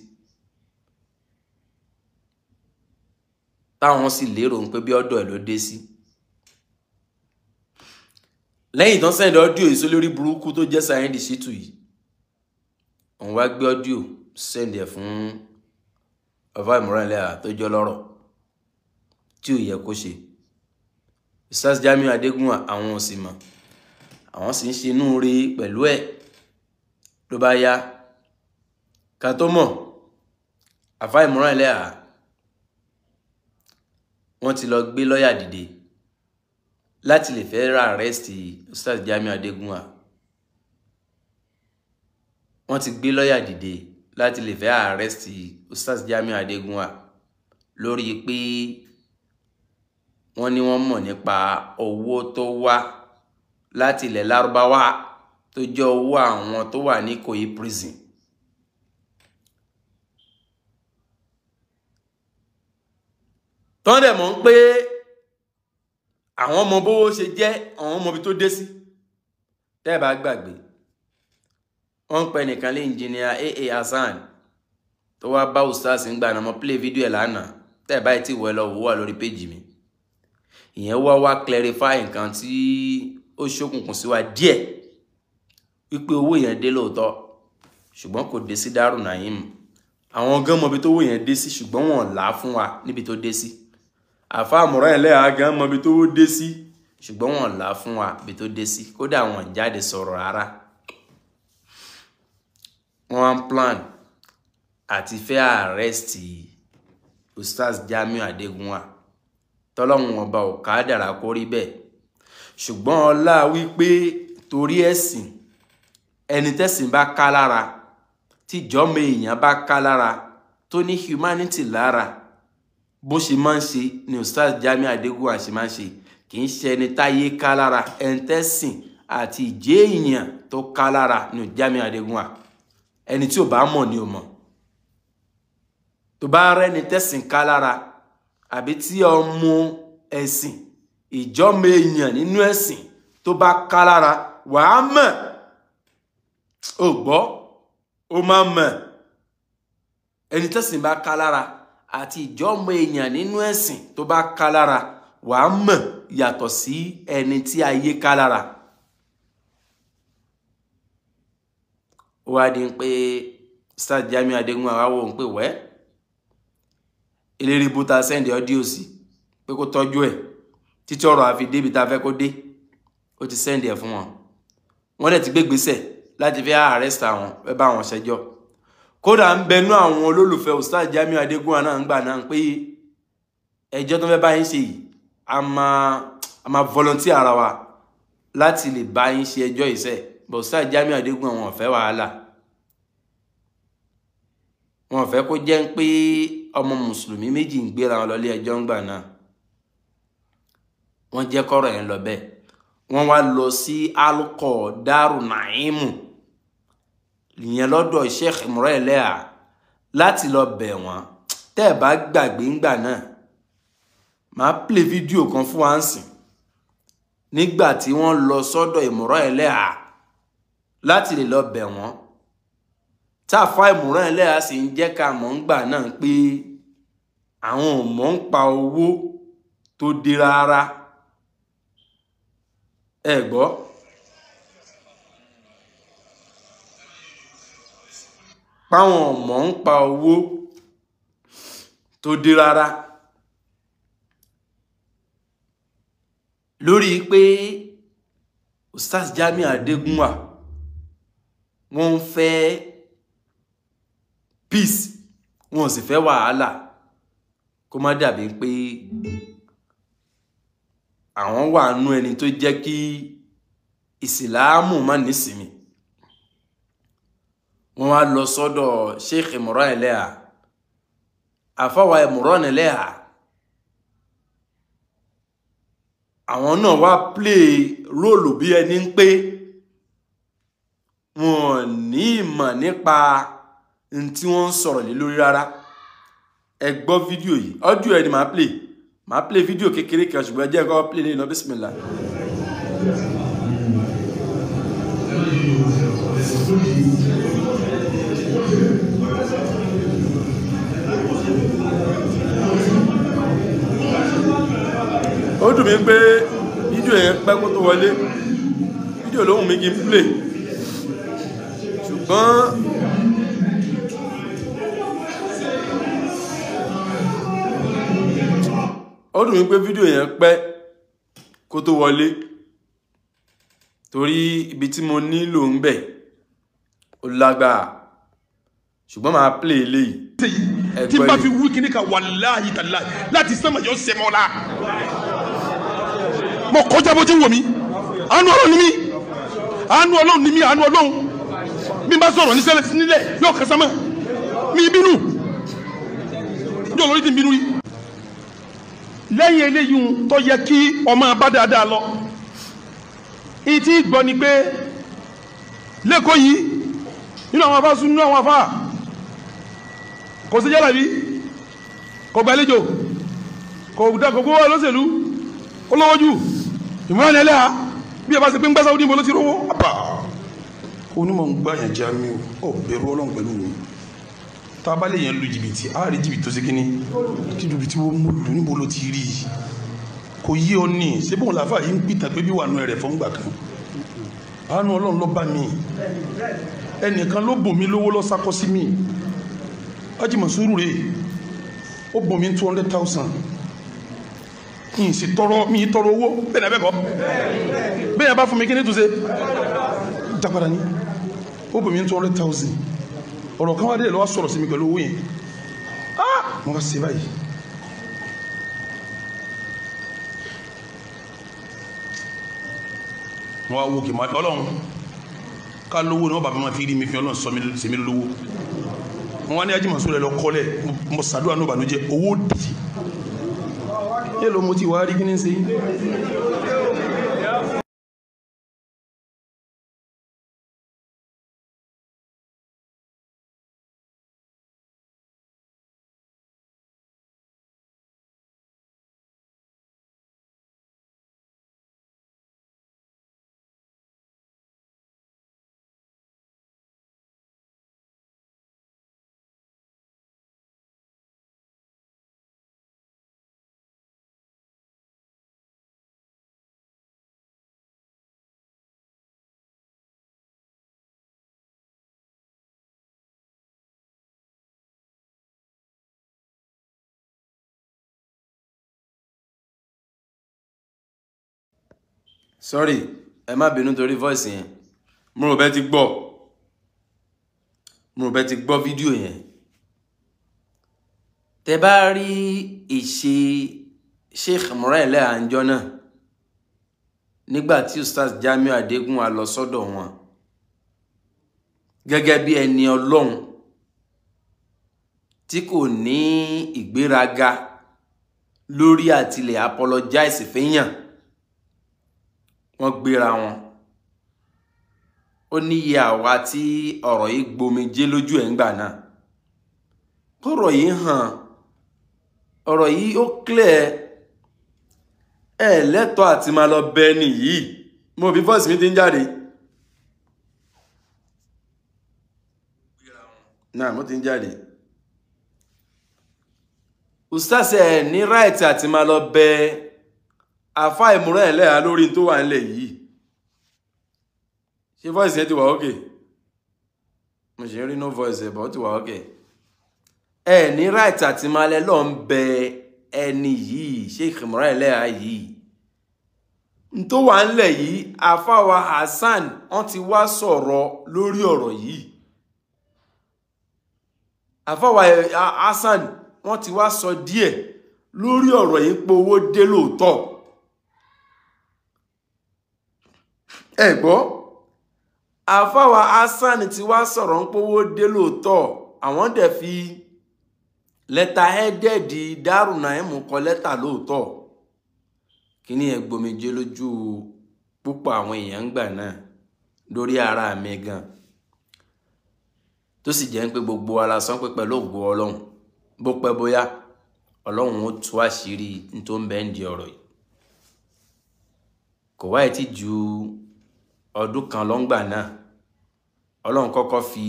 Táwọn sì lérò pé bí ọ̀dọ̀ ẹ̀ ló dé sí. Lẹ́yìn tán send audio yìí sólórí burúkú tó jẹ́ Saheed Shittu yìí, òun wá gbé audio send ẹ̀ fún bàbá Imran Eleha tó jọ lọ́rọ̀ tí ò yẹ kó ṣe. Ustaz Jamiu Adégúnwà àwọn ò sì mọ̀, àwọn sì ń ṣe inú rí pẹ̀lú ẹ̀. Ló bá yá ká tó mọ̀, àfá Imran Eleha wọ́n ti lọ gbé lọ́yà dìde láti lè fẹ́ ra arrest Ustaz Jamiu Adégúnwà. Wọ́n ti gbé lọ́yà dìde láti lè fẹ́ arrest Ustaz Jamiu Adégúnwà lórí pé wọ́n ní wọ́n mọ̀ nípa owó tó wá láti ilẹ̀ Lárúbáwá tó jẹ́ owó àwọn tó wà ní Ìkòyí prison. Tọ́n dẹ̀ mọ̀ ń pé àwọn ọmọ bówó ṣe jẹ́, àwọn ọmọ ibi tó dé sí. Tẹ́ ẹ bá gbàgbé, wọ́n ń pẹ nìkan lé engineer AA Hasan tó wá bá Ustaz ń gbà náà. Mo play video ẹ̀ lánàá, tẹ́ ẹ báyìí tí wọ́ ẹ lọ wò wà lórí péjì mi. Ìyẹn wá wá clarify nǹkan tí ó ṣókùnkùn sí wa díẹ̀, wípé owó yẹn dé lóòótọ́ ṣùgbọ́n kò dé sí Daaru Naim. Àwọn gan mọ ibi tó owó yẹn dé sí ṣùgbọ́n wọn là á fún wa níbi tó dé sí. Àfá Imran Eleha gan mọ ibi tó owó dé sí ṣùgbọ́n wọn là á fún wa níbi tó dé sí. Kódà wọn jáde sọ̀rọ̀ rárá. Wọ́n plan àti fẹ́ arrest Ustaz Jamiu Adégúnwà. Tọ́lọ́hun ọba ò kádàrá kó rí bẹ́ẹ̀. Ṣùgbọ́n ọlá wípé torí ẹ̀sìn, ẹni tẹ́sìn bá ká lára, tíjọ́mọ èèyàn bá ká lára, tó ní humanity lára, bó ṣe máa ń ṣe ni Ustaz Jamiu Adégúnwà ṣe máa ń ṣe. Kì í ṣe ẹni táyé ká lára, ẹni tẹ́sìn àti ìjẹ́ èèyàn tó ká lára ni Jamiu Adégúnwà. Ẹni tí ò bá mọ̀ ni ò mọ̀. Tó bá rẹ́ni tẹ́sìn ká lára, àbí tí ọmọ ẹ̀sìn ìjọ́mọ èèyàn nínú ẹ̀sìn tó bá ká lára, wàá mọ̀. Ó gbọ́, ó máa mọ̀. Ẹni tẹ́sìn bá ká lára àti ìjọ́mọ èèyàn nínú ẹ̀sìn tó bá ká lára, wàá mọ̀ yàtọ̀ sí ẹni tí ayé ká lára. Ó wá di pé Ustaz Jamiu Adégúnwà wá wò ó pé wẹ́ eléré búta send audio sí pé kó tọ́jú ẹ̀ títí ọ̀rọ̀ àfi débi tá a fẹ́ kó dé. Ó ti send ẹ̀ fún wọn. Wọ́n dẹ̀ ti gbé gbèsè láti fẹ́ arrest àwọn, fẹ́ bá wọn ṣẹjọ́. Kódà ń bẹnu àwọn olólùfẹ́ Ustaz Jamiu Adégúnwà náà ń gbà náà pé ẹjọ́ tó fẹ́ bá yín ṣe yìí, a máa volunteer ara wa láti lè bá yín ṣe ẹjọ́ ìṣe. But Ustaz Jamiu Adégúnwà wọn ò fẹ́ wàhálà. Wọn ò fẹ́ kó jẹ́ pé ọmọ mùsùlùmí méjì ń gbéra wọn lọ ilé ẹjọ́ ńgbà náà. Wọ́n jẹ́ kọ́rọ̀ yẹn lọ bẹ́ẹ̀. Wọ́n wá lọ sí alukọ̀ Daaru Naim ìyẹn lọ́dọ̀ Sheikh Imran Eleha láti lọ bẹ̀ wọ́n. Tẹ́ ẹ bá gbàgbé ńgbà náà, màá play fídíò kan fún wa ń sìn nígbà tí wọ́n lọ sọ́dọ̀ Imran Eleha láti lè lọ bẹ̀ wọ́n. Táàfá Imran Eleha sì ń jẹ́ ká mọ̀ ńgbà náà pé àwọn ò mọ̀ ń pa owó tó dé rárá. Ẹ gbọ́. Páwọn ò mọ̀ ń pa owó tó dé rárá. Lórí pé Ustaz Jamiu Adégúnwà wọ́n ń fẹ́ peace, wọn ò sì fẹ́ wàhálà, kó má dàbí pé Àwọn wà nú ẹni tó jẹ́ kí ìsìláàmù má nísinmi. Wọ́n wá lọ sọ́dọ̀ Sheikh Imran Eleha, àfáwà Imran Eleha. Àwọn náà wá play róòlù bí ẹni ń pé wọn ní ìmọ̀ nípa n tí wọ́n ń sọ̀rọ̀ lé lórí rárá. Ẹ gbọ́ fídíò yìí, ọ́díò ẹ ni màá play. Màá play fídíò kékeré kan, ṣùgbọ́n ẹ jẹ́ kó play lẹ́yìn lọ. Bismillah. Ó dùn mí pé fídíò yẹn pẹ́ kó tó wọlé. Fídíò ló wù mí kí n play, ṣùgbọ́n ó dùn mí pé fídíò yẹn pẹ́ kó tó wọlé, torí ibi tí mo nílò ń bẹ̀ ó lágbára, ṣùgbọ́n màá play eléyìí. Tí n bá fi wí kíní kan, wàláhì tàláhì, láti sánmà yóò sẹ́mọ́ la. Mo kọjá bó ti wò mí, àánú Ọlọ́run ni mí, àánú Ọlọ́run ni mí, àánú Ọlọ́run. Bí n bá sọ̀rọ̀ ní sẹ́lẹ̀ nílẹ̀ yóò kàn sánmà. Mi bínú, yóò lórí ti bínú yìí. Lẹ́yìn eléyìí tó yẹ kí ọmọ bá dáadáa lọ, ìtì gbọ́ ni pé lẹ́kọ̀ọ́ yìí nínú àwọn afá sún nínú àwọn afá kò sí jálàbí, kò gbàlejò, kò gbówó olóṣèlú, olówó jù Imran Eleha. Bí ẹ bá ṣe pé ń gbá Saudi, mo ló ti rówó. Onímọ̀ ń gbá yẹn Jamiu, ó bẹ̀rù Ọlọ́run pẹ̀lú mi. Tá a bá lè yẹn lu jìbìtì, á rí jìbìtì tó ṣe kíní kí jìbìtì wo mú lù, níbo ló ti rí i? Kò yí ọ ní ṣé bóun làáfà yìí ń pìtàn pé bí wà nù ẹrẹ̀ fún gbà kan. Àánú Ọlọ́run ló bá mi. Ẹnìkan ló bùn mí lówó, ló sakọ sí mi. Ájì Mọ̀súrù rè, ó bùn mí 200,000. Kí n sì tọrọ, mi tọrọ owó bẹ́ẹ̀ ni abẹ́kọ̀ bẹ́ẹ̀ yẹn bá fún mi, kí ni tún ṣe jápadà ní. Ó bùn mí 200,000. Ọ̀rọ̀ kan wá dé, lọ́wọ́ sọ̀rọ̀ sí mi pẹ̀lú owó yẹn. Ah, mo bá ṣe báyìí, mo wá wo kì máa Ọlọ́run ká lówó ni wọ́n bá fi máa fi rí mi fi Ọlọ́run sọ mi ṣe mi lówó. Mo wá ní Ájì Mọ̀súrù rẹ̀ lọ kọ́lẹ̀, mo ṣàdúrà ní ìbànújẹ́ owó dì èlò mo ti wá rí, kí ní ṣe yín. Sorry, ẹ má bínú torí voice yẹn. Mo rò bẹ́ẹ̀ ti gbọ́, mo rò bẹ́ẹ̀ ti gbọ́ fídíò yẹn. Tẹ bá rí ìṣe Sheikh Imran Eleha ńjọ́ náà nígbà tí Ustaz Jamiu Adégúnwà lọ sọ́dọ̀ wọn gẹ́gẹ́ bí ẹni Ọlọ́run tí kò ní ìgbéraga lórí àtìlẹ̀ apologize fẹ́yàn, wọ́n gbéra wọn. Ó níye àwa tí ọ̀rọ̀ yìí gbomijé lójú ẹ̀ ńgbà náà. Kọ́rọ̀ yìí hàn, ọ̀rọ̀ yìí ó clear, ẹ lẹ́tọ̀ọ́ àti máa lọ bẹ ẹni yìí. Mo bí voice mi ti ń jáde náà, mo ti ń jáde. Ustaz ẹ ní right àti máa lọ bẹ àfa Imran Eleha lórí tó wà nílẹ̀ yìí. Ṣé voice yẹn ti wà okay? Mo ṣe ń rí no voice ẹ̀ bọ̀, ó ti wà okay. Ẹ ní right àti máa lẹ lọ ń bẹ ẹni yìí, Sheikh Imran Eleha yìí. N tó wà nílẹ̀ yìí, àfáwa Hasan wọ́n ti wá sọ̀rọ̀ lórí ọ̀rọ̀ yìí. Àfáwa Hasan wọ́n ti wá sọ díẹ̀ lórí ọ̀rọ̀ yìí pé owó dé lóòótọ́. Ẹ gbọ́, àfáwà Hasan ti wá sọ̀rọ̀ ń pówó dé lóòótọ́, àwọn dẹ̀ fi lẹ́tà ẹ́dẹ́ẹ̀dì Daaru Naim kọ lẹ́tà lóòótọ́. Kíní ẹ̀ gbomijé lójú púpọ̀ àwọn èèyàn ń gbà náà lórí ara mi gan, tó sì jẹ́ pé gbogbo wa la sọ pé pẹ̀lú ògo Ọlọ́run, bó pẹ́ bóyá Ọlọ́run ó tú àṣírí tó ń bẹ ń di ọ̀rọ̀ yìí. Kò wáyé tí ju ọdún kan lọ́ngbà náà, Ọlọ́run kọ́kọ́ fi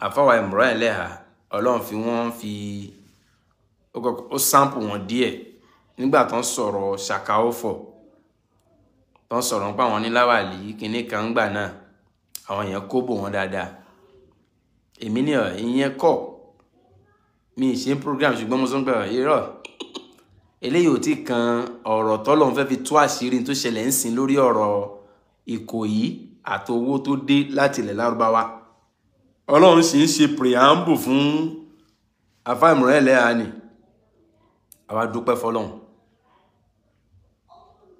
àfáwà Imran Eleha, Ọlọ́run fi wọ́n fi ó sáǹpù wọn díẹ̀ nígbà tó ń sọ̀rọ̀ ṣàkàófọ̀, tó ń sọ̀rọ̀ nípa àwọn oníláwàlí kinní kan ńgbà náà, àwọn èèyàn kó bò wọ́n dáadáa. Èmi ní ìyẹn kọ́ mi ṣe ń program, ṣùgbọ́n mo sọ pé irọ́ eléyìí ò tí kan ọ̀rọ̀ tọ́lọ́run fẹ́ fi tú àṣírí tó ṣẹlẹ̀ ń sìn lórí ọ̀rọ̀ Ìkòyí àti owó tó dé láti ilẹ̀ Lárúbáwá. Ọlọ́run sì ń ṣe preamble fún àfáà Imran Eleha ni. Àwa dúpẹ́ fọlọ́run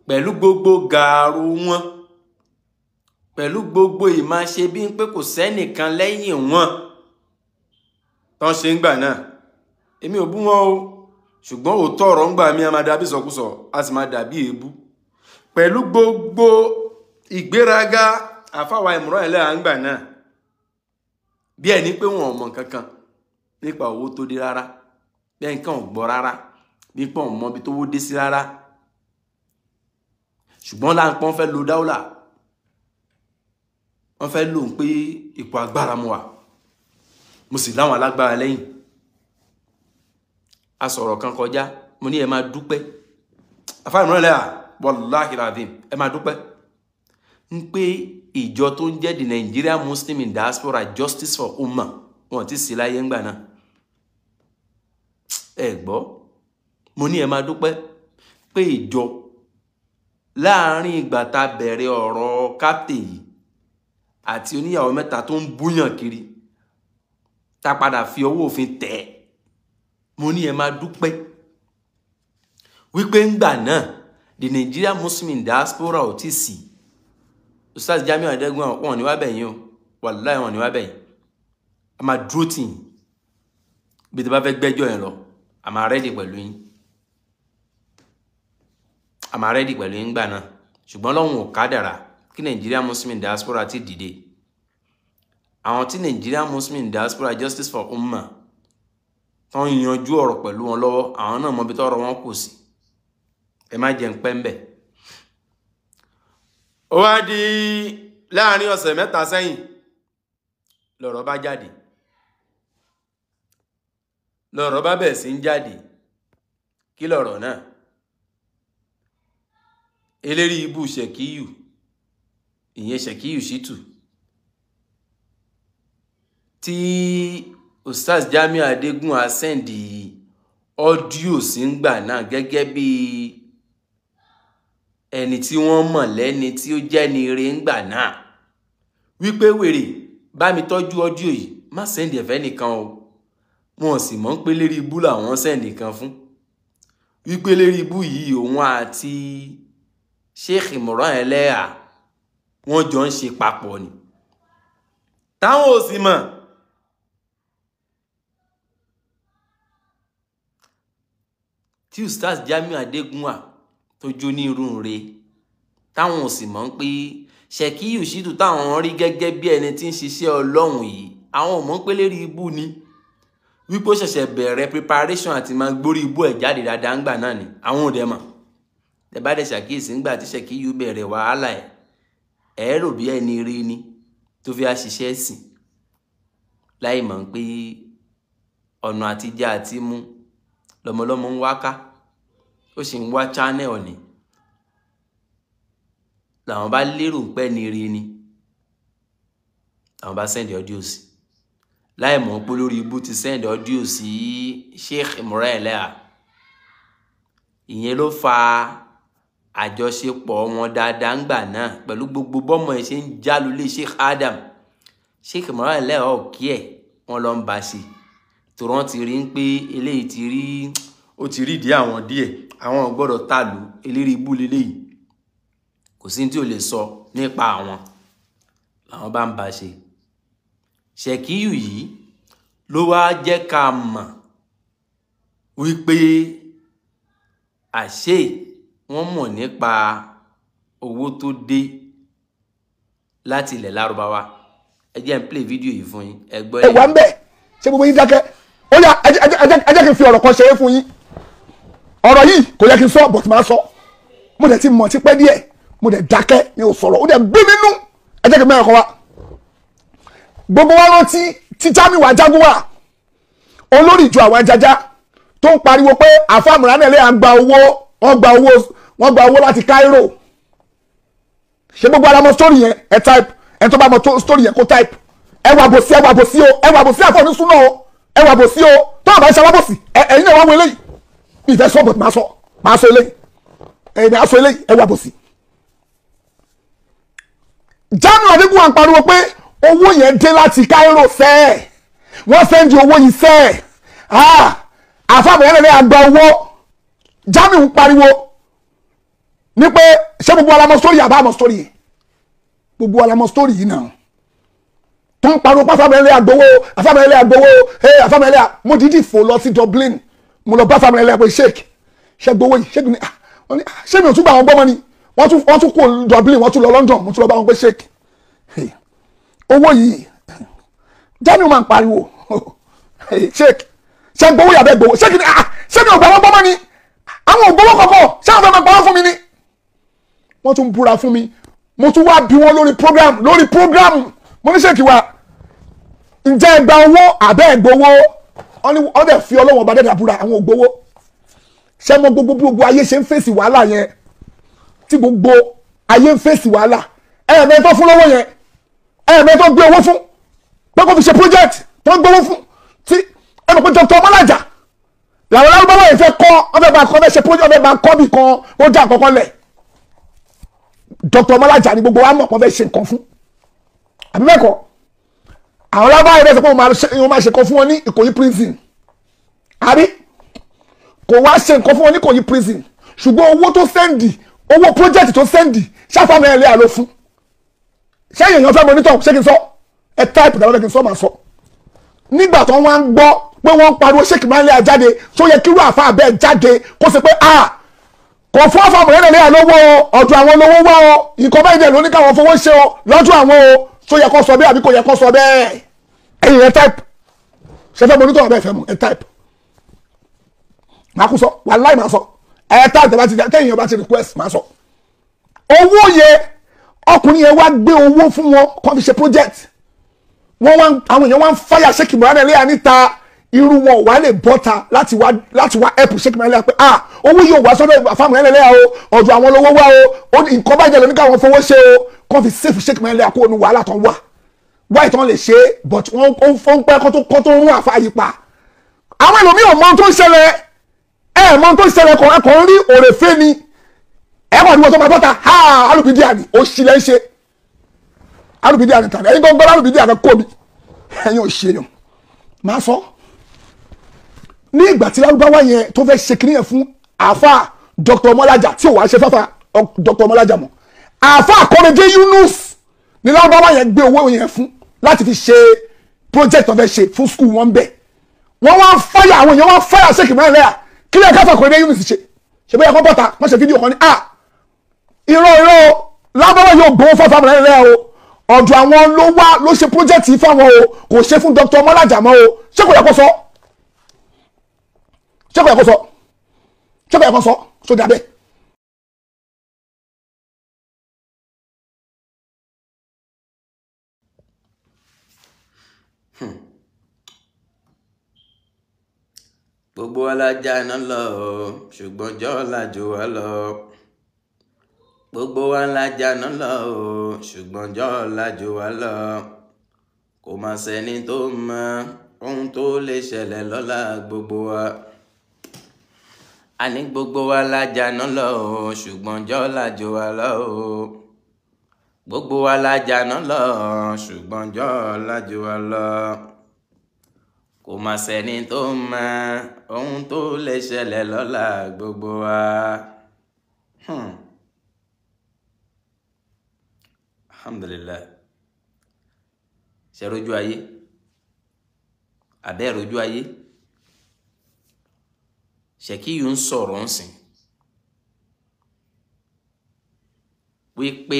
pẹ̀lú gbogbo gààrú wọn, pẹ̀lú gbogbo ìmáṣe bí ń pé kò sẹ́nìkan lẹ́yìn wọn tán ṣe ń gbà náà. Èmi ò bú wọn o, ṣùgbọ́n òótọ́ ọ̀rọ̀ ń gbà mí a máa dàbí ìsọkúsọ, a sì máa dàbí èébú. Pẹ̀lú gbogbo ìgbéraga àfáwà Imran Eleha ń gbà náà, bí ẹni pé wọn ò mọ̀ kankan nípa owó tó dé rárá, bí ẹni kan ò gbọ́ rárá, bí pọ́n ò mọ ibi tó wó dé sí rárá. Ṣùgbọ́n láǹpọ́n fẹ́ lo dáúlà, wọ́n fẹ́ lò ń pé ipò agbára mu wà, mo sì láwọn alágbára lẹ́yìn. A sọ̀rọ̀ kan kọjá, mo ní ẹ máa dúpẹ́ àfáà Imran Eleha, wallahi alazim, ẹ máa dúpẹ́ ń pé ìjọ tó ń jẹ́ the Nigerian Muslim in Diaspora Justice for Ummah wọn ti sí láyé ńgbà náà. Ẹ gbọ́, mo ní ẹ máa dúpẹ́ pé ìjọ láàárín ìgbà tá a bẹ̀rẹ̀ ọ̀rọ̀ captain yìí àti oníyàwó mẹ́ta tó ń búyàn kiri, tá a padà fi ọwọ́ òfin tẹ̀ ẹ́, mo ní ẹ máa dúpẹ́ wípé ńgbà náà the Nigerian Muslim in Diaspora ò tí sí. Ustaz Jamiu Adegun wọn ní wá bẹ̀yìn o, wàláhì wọn ní wá bẹ̀yìn. A máa dúró tì yín bí tí bá fẹ́ gbẹ́jọ́ yẹn lọ, a máa rẹ́dì pẹ̀lú yín, a máa rẹ́dì pẹ̀lú yín gbà náà. Ṣùgbọ́n Ọlọ́run ò kádàrá kí Nigerian Muslim in Diaspora ti dìde. Àwọn tí Nigerian Muslim in Diaspora Justice for Ummah tó ń yanjú ọ̀rọ̀ pẹ̀lú wọn lọ́wọ́, àwọn náà mọ ibi tọ́rọ̀ wọn kù sí. Ẹ má jẹun pẹ́ ń bẹ̀. Ó wá di láàrin ọ̀sẹ̀ mẹ́ta sẹ́yìn lọ̀rọ̀ bá jáde, lọ̀rọ̀ bá bẹ̀ sí ń jáde. Kí lọ̀rọ̀ náà? Eléri ibú Ṣèkíyù, ìyẹn Ṣèkíyù Ṣítù, tí Ustaz Jamiu Adegun asẹ́ndì ọ́díò sí ń gbà náà gẹ́gẹ́ bí ẹni tí wọ́n mọ̀ lẹ́ni tí ó jẹ́ ni ire ń gbà náà, wípé wèrè bá mi tọ́jú ọ́díò yìí, má sẹ́ndì ẹ̀fẹ́ nìkan o. Wọn sì mọ̀ ń pé lérí ibú làwọn sẹ́ndì kan fún, wípé lérí ibú yìí òun àti Sheikh Imran Eleha wọ́n jọ ń ṣe papọ̀ ni, táwọn ò sì mọ̀. Tí Ustaz Jamiu Adegunwa tó jó ní irú re, táwọn ò sì mọ̀ ń pé Ṣèkíyù Ṣítù táwọn rí gẹ́gẹ́ bí ẹni tí ń ṣiṣẹ́ Ọlọ́run yìí, àwọn ò mọ̀ ń pé lérí ibú ni, wípé ó ṣẹ̀ṣẹ̀ bẹ̀rẹ̀ preparation àti máa gbórí ibú ẹ̀ jáde dáadáa ńgbà náà ni, àwọn ò dẹ̀ mọ̀. Tẹ bá dẹ̀ ṣàkíyèsí ńgbà tí Ṣèkíyù bẹ̀rẹ̀ wàhálà ẹ̀, ẹ̀ rò bí ẹni rí ni tó fi àṣìṣe sìn, láì mọ̀ pé ọ̀nà àtijọ́ àti mú lọ́mọlọ́mọ ń wá ká, ó sì ń wá channel ni. Làwọn bá lérò pé ní rí ni, làwọn bá send audio sí, láì mọ̀ pé lórí ibú ti send audio sí Sheikh Imran Eleha. Ìyẹn ló fa àjọṣepọ̀ wọn dáadáa ńgbà náà pẹ̀lú gbogbo bọ́mọ ẹ̀ ṣe ń jálulé Sheikh Adam. Sheikh Imran Eleha ò kí ẹ̀, wọ́n lọ ń bá ṣe, torí wọ́n ti rí ń pé eléyìí ti rí, ó ti rí ìdí àwọn díẹ̀, àwọn ò gbọ́dọ̀ tàlù eléri ibú leléyìí, kò sí tí ò lè sọ nípa àwọn làwọn bá ń bá ṣe. Ṣèkíyù yìí ló wá jẹ́ ká mọ̀ wípé àṣé wọ́n mọ̀ nípa owó tó dé láti ilẹ̀ Lárúbáwá. Ẹ jẹ́ n play fídíò yìí fún yín, ẹ gbọ́. Ẹ wà ń bẹ̀, ṣé gbogbo yín dákẹ́? Ó yá, ẹ jẹ́ kí n fi ọ̀rọ̀ kan ṣeré fún yín. Ọ̀rọ̀ yìí kò yẹ kí n sọ, but máa sọ. Mo dẹ̀ ti mọ̀ ti pẹ́ díẹ̀, mo dẹ̀ dákẹ́, mi ò sọ̀rọ̀, ó dẹ̀ bí mi nú. Ẹ jẹ́ kí n mẹ́rin kan wá. Gbogbo wa rántí tí Jamiu Ajagunwa, olórí ìjọ àwọn ajaja, tó ń pariwo pé àfa Imran Eleha ń gba owó, wọ́n gba owó, wọ́n gba owó láti Cairo. Ṣé gbogbo ara mọ̀ story yẹn? Ẹ type, ẹ tó bá mọ̀ story yẹn kó type. Ẹ wà bò sí, ẹ wà bò sí o, ẹ wà bò sí àfọ̀ ní súná o, ẹ wà bò sí o, tó àbá ṣe alábòsí, ẹ̀yin náà wá wo eléyìí. Ìfẹ́ sọ, but máa sọ, máa sọ eléyìí, ẹ̀yin náà sọ eléyìí, ẹ wà bò sí. Jamiu Ajagunwa ń pariwo pé owó yẹn dé láti Cairo sẹ́ẹ̀, wọ́n sẹ́ndì owó yìí sẹ́ẹ̀, àfa Imran Eleha gba owó. Jamiu ń pariwo ní pé ṣé gbogbo alamọ sórí àbá àmọ sórí yìí, gbogbo alamọ sórí yìí náà tó ń pariwo pàfà Imran Eleha gbowó, àfa Imran Eleha gbowó, ee àfa Imran Eleha. Mo dídì fò lọ sí Dublin, mo lọ bá àfa Imran Eleha pé sheik ṣe gbowó yìí, sheik ní ṣé mi ò tún bá àwọn gbọ́mọ ni. Wọ́n tún kó Dublin, wọ́n tún lọ London, mo tún lọ bá wọn pé sheik owó yìí Jamiu máa ń pariwo, sheik ṣe gbowó yàbẹ gbowó, sheik ní ṣé mi ò gbà wọ́n gbọ́mọ ni, àwọn ò gbowó kọ̀kọ̀, ṣé àwọn fẹ́ máa gbowó fún mi ni. Wọ́n tún búra fún mi, mo tún wá bí wọn lórí program, lórí program mo ní ṣèkí wa, ǹjẹ́ ẹ gba owó àbẹ́ ẹ gbowó? Wọ́n dẹ̀ fi Ọlọ́wọ́n ọba dẹ́dà búra, àwọn ò gbowó. Ṣé mo gbogbo bí gbogbo ayé ṣe ń fèsì wàhálà yẹn, tí gbogbo ayé ń fèsì wàhálà, ẹ̀ẹ̀mẹ́ tó fún lọ́wọ́ yẹn, ẹ̀ẹ̀mẹ́ tó gbé owó fún pé kó fi ṣe project tó ń gbowó fún, tí ẹ mọ̀ pé Dr. Ọmọlájà làwọn Lárúbáwá yẹn fẹ́ kọ́, wọ́n fẹ́ bá kọ́, fẹ́ ṣe project, wọ́n fẹ́ bá kọ́ bì kan, ó dá àkọ́kọ́ lẹ̀. Dr. Ọmọlájà ni gbogbo wa mọ̀ kọ́ fẹ́ ṣe nǹkan fún, àbí bẹ́ẹ̀ kọ́? Àwọn Lárúbáwá yẹn fẹ́ sọ pé wọ́n máa ṣe nǹkan fún wọn ní Ìkòyí prison, àbí kò wá ṣe nǹkan fún wọn ní Ìkòyí prison, ṣùgbọ́n owó tó sẹ́ndì, owó project tó sẹ́ndì, ṣáfà Imran Eleha ló fún. Ṣé èèyàn fẹ́ monitor? Ṣé kí n sọ? Ẹ táìpù dáwọ́ kí n sọ, máa sọ. Nígbà tó wọ́n ń gbọ́ pé wọ́n ń pariwo Sheikh Imran Eleha jáde, tó yẹ kírú àfa bẹ́ẹ̀ jáde kó ṣe pé a kò fún àfa Imran Eleha lówó o, ọ̀dọ̀ àwọn olówó wá o, nǹkan báyìí dẹ̀ ló ní káwọn fowó ṣe o lọ́dọ̀ àwọn o, tó yẹ kó sọ bẹ́ẹ̀ àbí kò yẹ kó sọ bẹ́ẹ̀? Ẹ̀yin ẹ táìpù, ṣe fẹ́ monitor ọ̀bẹ fẹ́ mu, ẹ táìpù, màá kú sọ, wàláì màá sọ, ẹ táìpù tẹ́yìn ọba ti request màá sọ. Owó yẹn ọkùnrin yẹn wá gbé owó fún wọn kó fi ṣe project, wọ́n wá àwọn èèyàn wá ń fáyà Sheikh Imran Eleha níta, irú wọn wà lè bọ́ta láti wá help Sheikh Imran Eleha pé ah owó yóò wá sọ́dọ̀ àfa Imran Eleha o, ọ̀dọ̀ àwọn olówó wá o, nǹkan bá jẹ́ lóní káwọn fowó ṣe o, kó fi save Sheikh Imran Eleha kó nu wàhálà tán wà wá ìtàn lè ṣe, but wọ́n ń pẹ́ kó tó rún àfa yìí pa. Àwọn ẹlòmíì ò mọ ohun tó ń ṣẹlẹ̀, ẹ mọ ohun tó ń ṣẹlẹ̀, kàn ń rí òrèfé ni, ẹ wà ní wọn tó máa bọ́ta ha alùpùpù ni ó ṣí lẹ́ ń ṣe alùpùpù ni tàbí ẹ̀yin gbọ́ngbọ́n alùpùpù ni kò mi, ẹ̀yin ò ṣe yàn. Máa sọ ní ìgbà tí Lárúbáwá yẹn tó fẹ́ ṣe kiri yẹn fún àáfà Dr. Ọmọlájà tí ò wá ṣe fáfà Dr. Ọmọlájà mọ́, àáfà Akọ́rẹ́dé Yunus ní Lárúbáwá yẹn gbé owó yẹn fún láti fi ṣe project tó fẹ́ ṣe fún school wọn bẹ́ẹ̀. Wọ́n wá ń fáyà, àwọn èèyàn wá ń fáyà Sheikh Imran Eleha, kí lè káfà Akọ́rẹ́dé Yunus ṣe ṣe bóyá kọ́ bọ́ta wọ́n ṣe fídíò kan ní à irọ́ irọ́ Lárúbáwá yóò gbowó fáfà Imran Eleha o, ọ̀dọ̀ àwọn ló wá ló ṣe project yìí fáwọn o, kò ṣe fún Dr. Ọmọlájà mọ́ o. Ṣé kò yẹ kó sọ? Ṣé kò yẹ kó sọ? Ṣé kò yẹ kó sọ? Sódà bẹ́ẹ̀. Gbogbo wa la já iná lọ, ṣùgbọ́n jọ́ la jù wá lọ. Gbogbo wa la já iná lọ, ṣùgbọ́n jọ́ la jù wá lọ. Kò má sẹ́ni tó mọ ohun tó lè ṣẹlẹ̀ lọ́la gbogbo wa. Àní gbogbo wa la já iná lọ, ṣùgbọ́n jọ́ la jù wá lọ. Gbogbo wa la já iná lọ, ṣùgbọ́n jọ́ la jù wá lọ. Kò má sẹ́ni tó mọ ohun tó lè ṣẹlẹ̀ lọ́la gbogbo wa. Alhamdulillah. Ṣe rojú ayé àbẹ́ rojú ayé. Ṣèkíyù ń sọ̀rọ̀ ń sìn wípé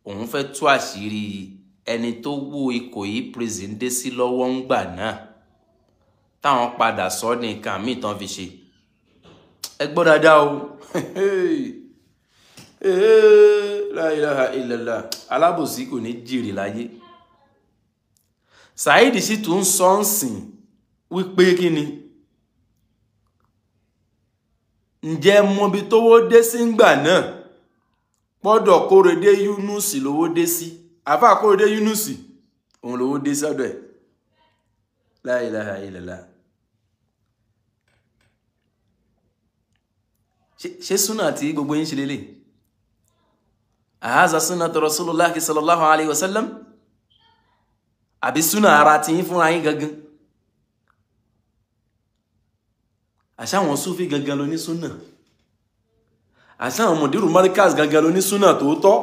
òun fẹ́ tú àṣírí ẹni tó wó Ìkòyí prison dé sí lọ́wọ́ ń gbà náà, táwọn padà sọ ní nǹkan míì tán fi ṣe. Ẹ gbọ́ dáadáa o. La ilaha illallah. Alábòsí kò ní jèrè láyé. Saheed sì tún sọ ń sìn wípé kí ni, ǹjẹ́ mọbi tówó dé sí ńgbà náà? Pọ́dọ̀ Kóredé Yúnúsì lówó dé sí. Àfáà Kóredé Yúnúsì òun lówó dé sọ́dọ̀ ẹ̀. La ilaha illallah. Ṣé súnà tí gbogbo yín ṣe lélẹ̀? Àházà súnà tó Rasulullahi sallallahu alayhi wa sallam, àbí súnà ara tí yín fúnra yín gangan? Àṣà àwọn Súfì gangan ló ní súnà, àṣà àwọn Mùdírù Markaz gangan ló ní súnà tòótọ́.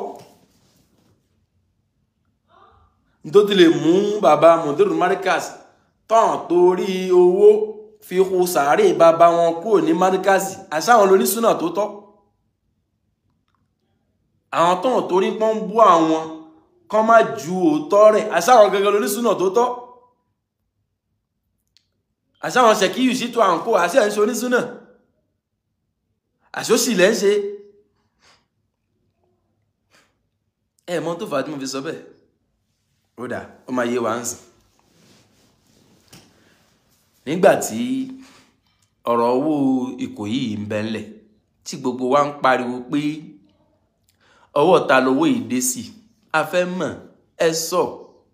Tó ti lè mú bàbá Mùdírù Markaz tán torí owó fi hu sàárè bàbá wọn kúrò ní Markaz, àṣà àwọn ló ní súnà tòótọ́. Àwọn tán torí pọ́n ń bú àwọn kán má ju òótọ́ rẹ̀, àṣà àwọn gangan ló ní súnà tòótọ́. Àṣà àwọn Ṣèkíyù Ṣítù àǹkó, àṣẹ ẹ̀ ń ṣe onísúnà, àṣọ́sì lẹ́ ń ṣe. Ẹ mọ̀ tó fà á tí mo fi sọ bẹ́ẹ̀. Ó dà, ó máa yé wa ń sìn. Nígbà tí ọ̀rọ̀ owó Ìkòyí yìí ń bẹ ńlẹ̀, tí gbogbo wa ń pariwo pé ọwọ́ ta lowó yìí dé sí, a fẹ́ mọ̀, ẹ sọ,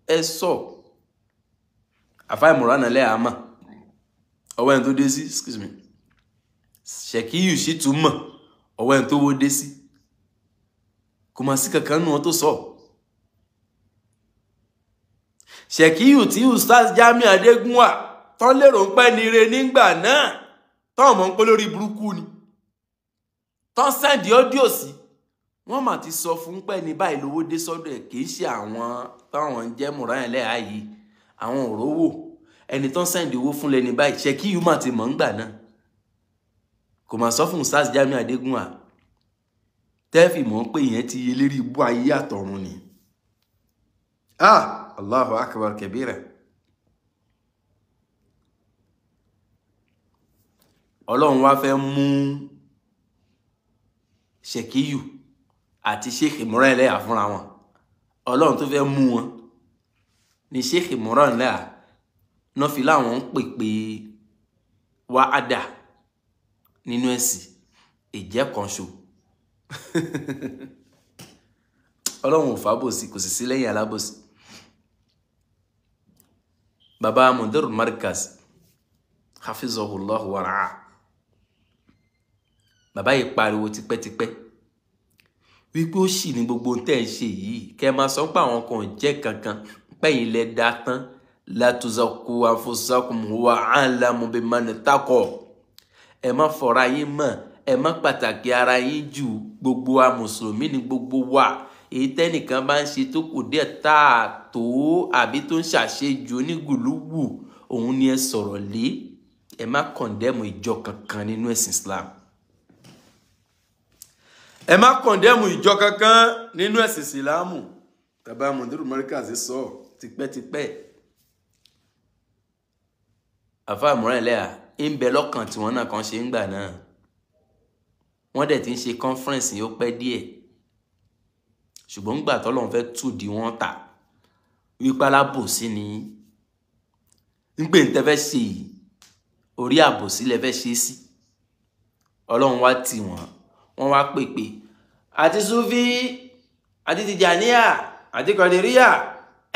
ẹ sọ. Àfáà Ìmọ̀ràn lẹ́ àmọ́ ọwọ́ ẹni tó dé sí, excuse me, Ṣèkíyù Ṣítù mọ̀ ọwọ́ ẹni tó wó dé sí. Kò mà sí kankan nù wọn tó sọ. Ṣèkíyù tí Ustaz Jamiu Adégúnwà tán lérò ń pẹ́ ní ire nígbà náà, tán mọ̀ ń pẹ́ lórí burúkú ni, tán sẹ́ndì ọ́díò sí, wọ́n mà ti sọ fún pẹ́ ní báyìí lówó dé sọ́dọ̀ ẹ̀. Kì í ṣe àwọn táwọn ń jẹ́ Mùrán Ẹlẹ́hà yìí, àwọn òrówó ẹni tán sẹ́ndì owó fún lẹni báyìí. Ṣèkíyù mà ti mọ̀ ń gbà náà, kò mà sọ fún Ustaz Jamiu Adégúnwà. Tẹ́fì mọ̀ pé ìyẹn ti yé lérí ibú ayé àtọ̀run ni. Ah, Allahu akbar kabira. Ọlọ́run wá fẹ́ mú Ṣèkíyù àti Sheikh Imran Eleha fúnra wọn. Ọlọ́run tó fẹ́ mú wọn ni Sheikh Imran Eleha náà fi láwọn ń pèpè wáádà nínú ẹ̀sìn ìjẹ́ kan ṣo. Ọlọ́run ò fàbòsí, kò sì sí lẹ́yìn alábòsí. Bàbá Mudir Markaz hafizahullahu wara'a, bàbá yìí pariwo tipẹ́tipẹ́ wípé ó sì ní gbogbo tẹ́ ẹ̀ ń ṣe yìí, kẹ́ ẹ máa sọ pé àwọn kan ò jẹ́ kankan, pẹ́yìn lẹ dá tán. La tuzakku anfusakum huwa a'lamu biman ittaqa. Ẹ má fọra yín mọ́, ẹ má pàtàkì ara yín jù. Gbogbo wa mùsùlùmí ni gbogbo wa. Èyí tẹ́nìkan bá ń ṣe tó kù díẹ̀ táàtó àbí tó ń ṣàṣejù onígùlúwù, òun ni ẹ sọ̀rọ̀ lé. Ẹ má kọ̀ndẹ́mù ìjọ kankan nínú ẹ̀sìn Islam. Ẹ má kọ̀ndẹ́mù ìjọ kankan nínú ẹ̀sìn Ìsìlámù. Bàbá Mudiru Markaz sọ tipẹ́tipẹ́. Àfáà Imran Eleha ń bẹ lọ́kàn tiwọn náà kan ṣe ń gbà náà. Wọ́n dẹ̀ ti ń ṣe conference yìí ó pẹ́ díẹ̀. Ṣùgbọ́n ńgbà tọ́lọ́run fẹ́ tù di wọ́n ta wípé alábòsí ni ń pè ń tẹ́ fẹ́ ṣe yìí, orí àbòsí lẹ fẹ́ ṣe sí. Ọlọ́run wá tì wọ́n, wọ́n wá pèpè àti Sufi àti Tìjàníyà àti Kọ̀dìríyà,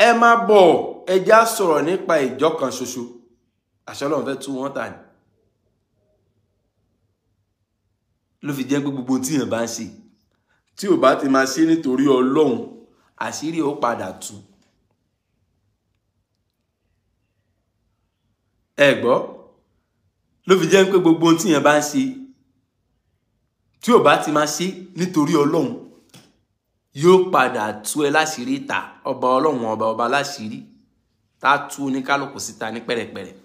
ẹ má bọ̀, ẹ já sọ̀rọ̀ nípa ìjọ kan ṣoṣo. Àṣẹ Ọlọ́run fẹ́ tú wọ́n ta ni. Ló fi jẹ́ pé gbogbo tí èèyàn bá ń ṣe, tí ò bá ti máa ṣe nítorí Ọlọ́run, àṣírí ó padà tú. Ẹ gbọ́, ló fi jẹ́ pé gbogbo tí èèyàn bá ń ṣe, tí ò bá ti máa ṣe nítorí Ọlọ́run, Yóò padà tú ẹ láṣìírí ìta. Ọba Ọlọ́run, ọba ọba láṣìírí, tá a tú oníkálukú síta ní pẹ̀rẹ̀pẹ̀rẹ̀.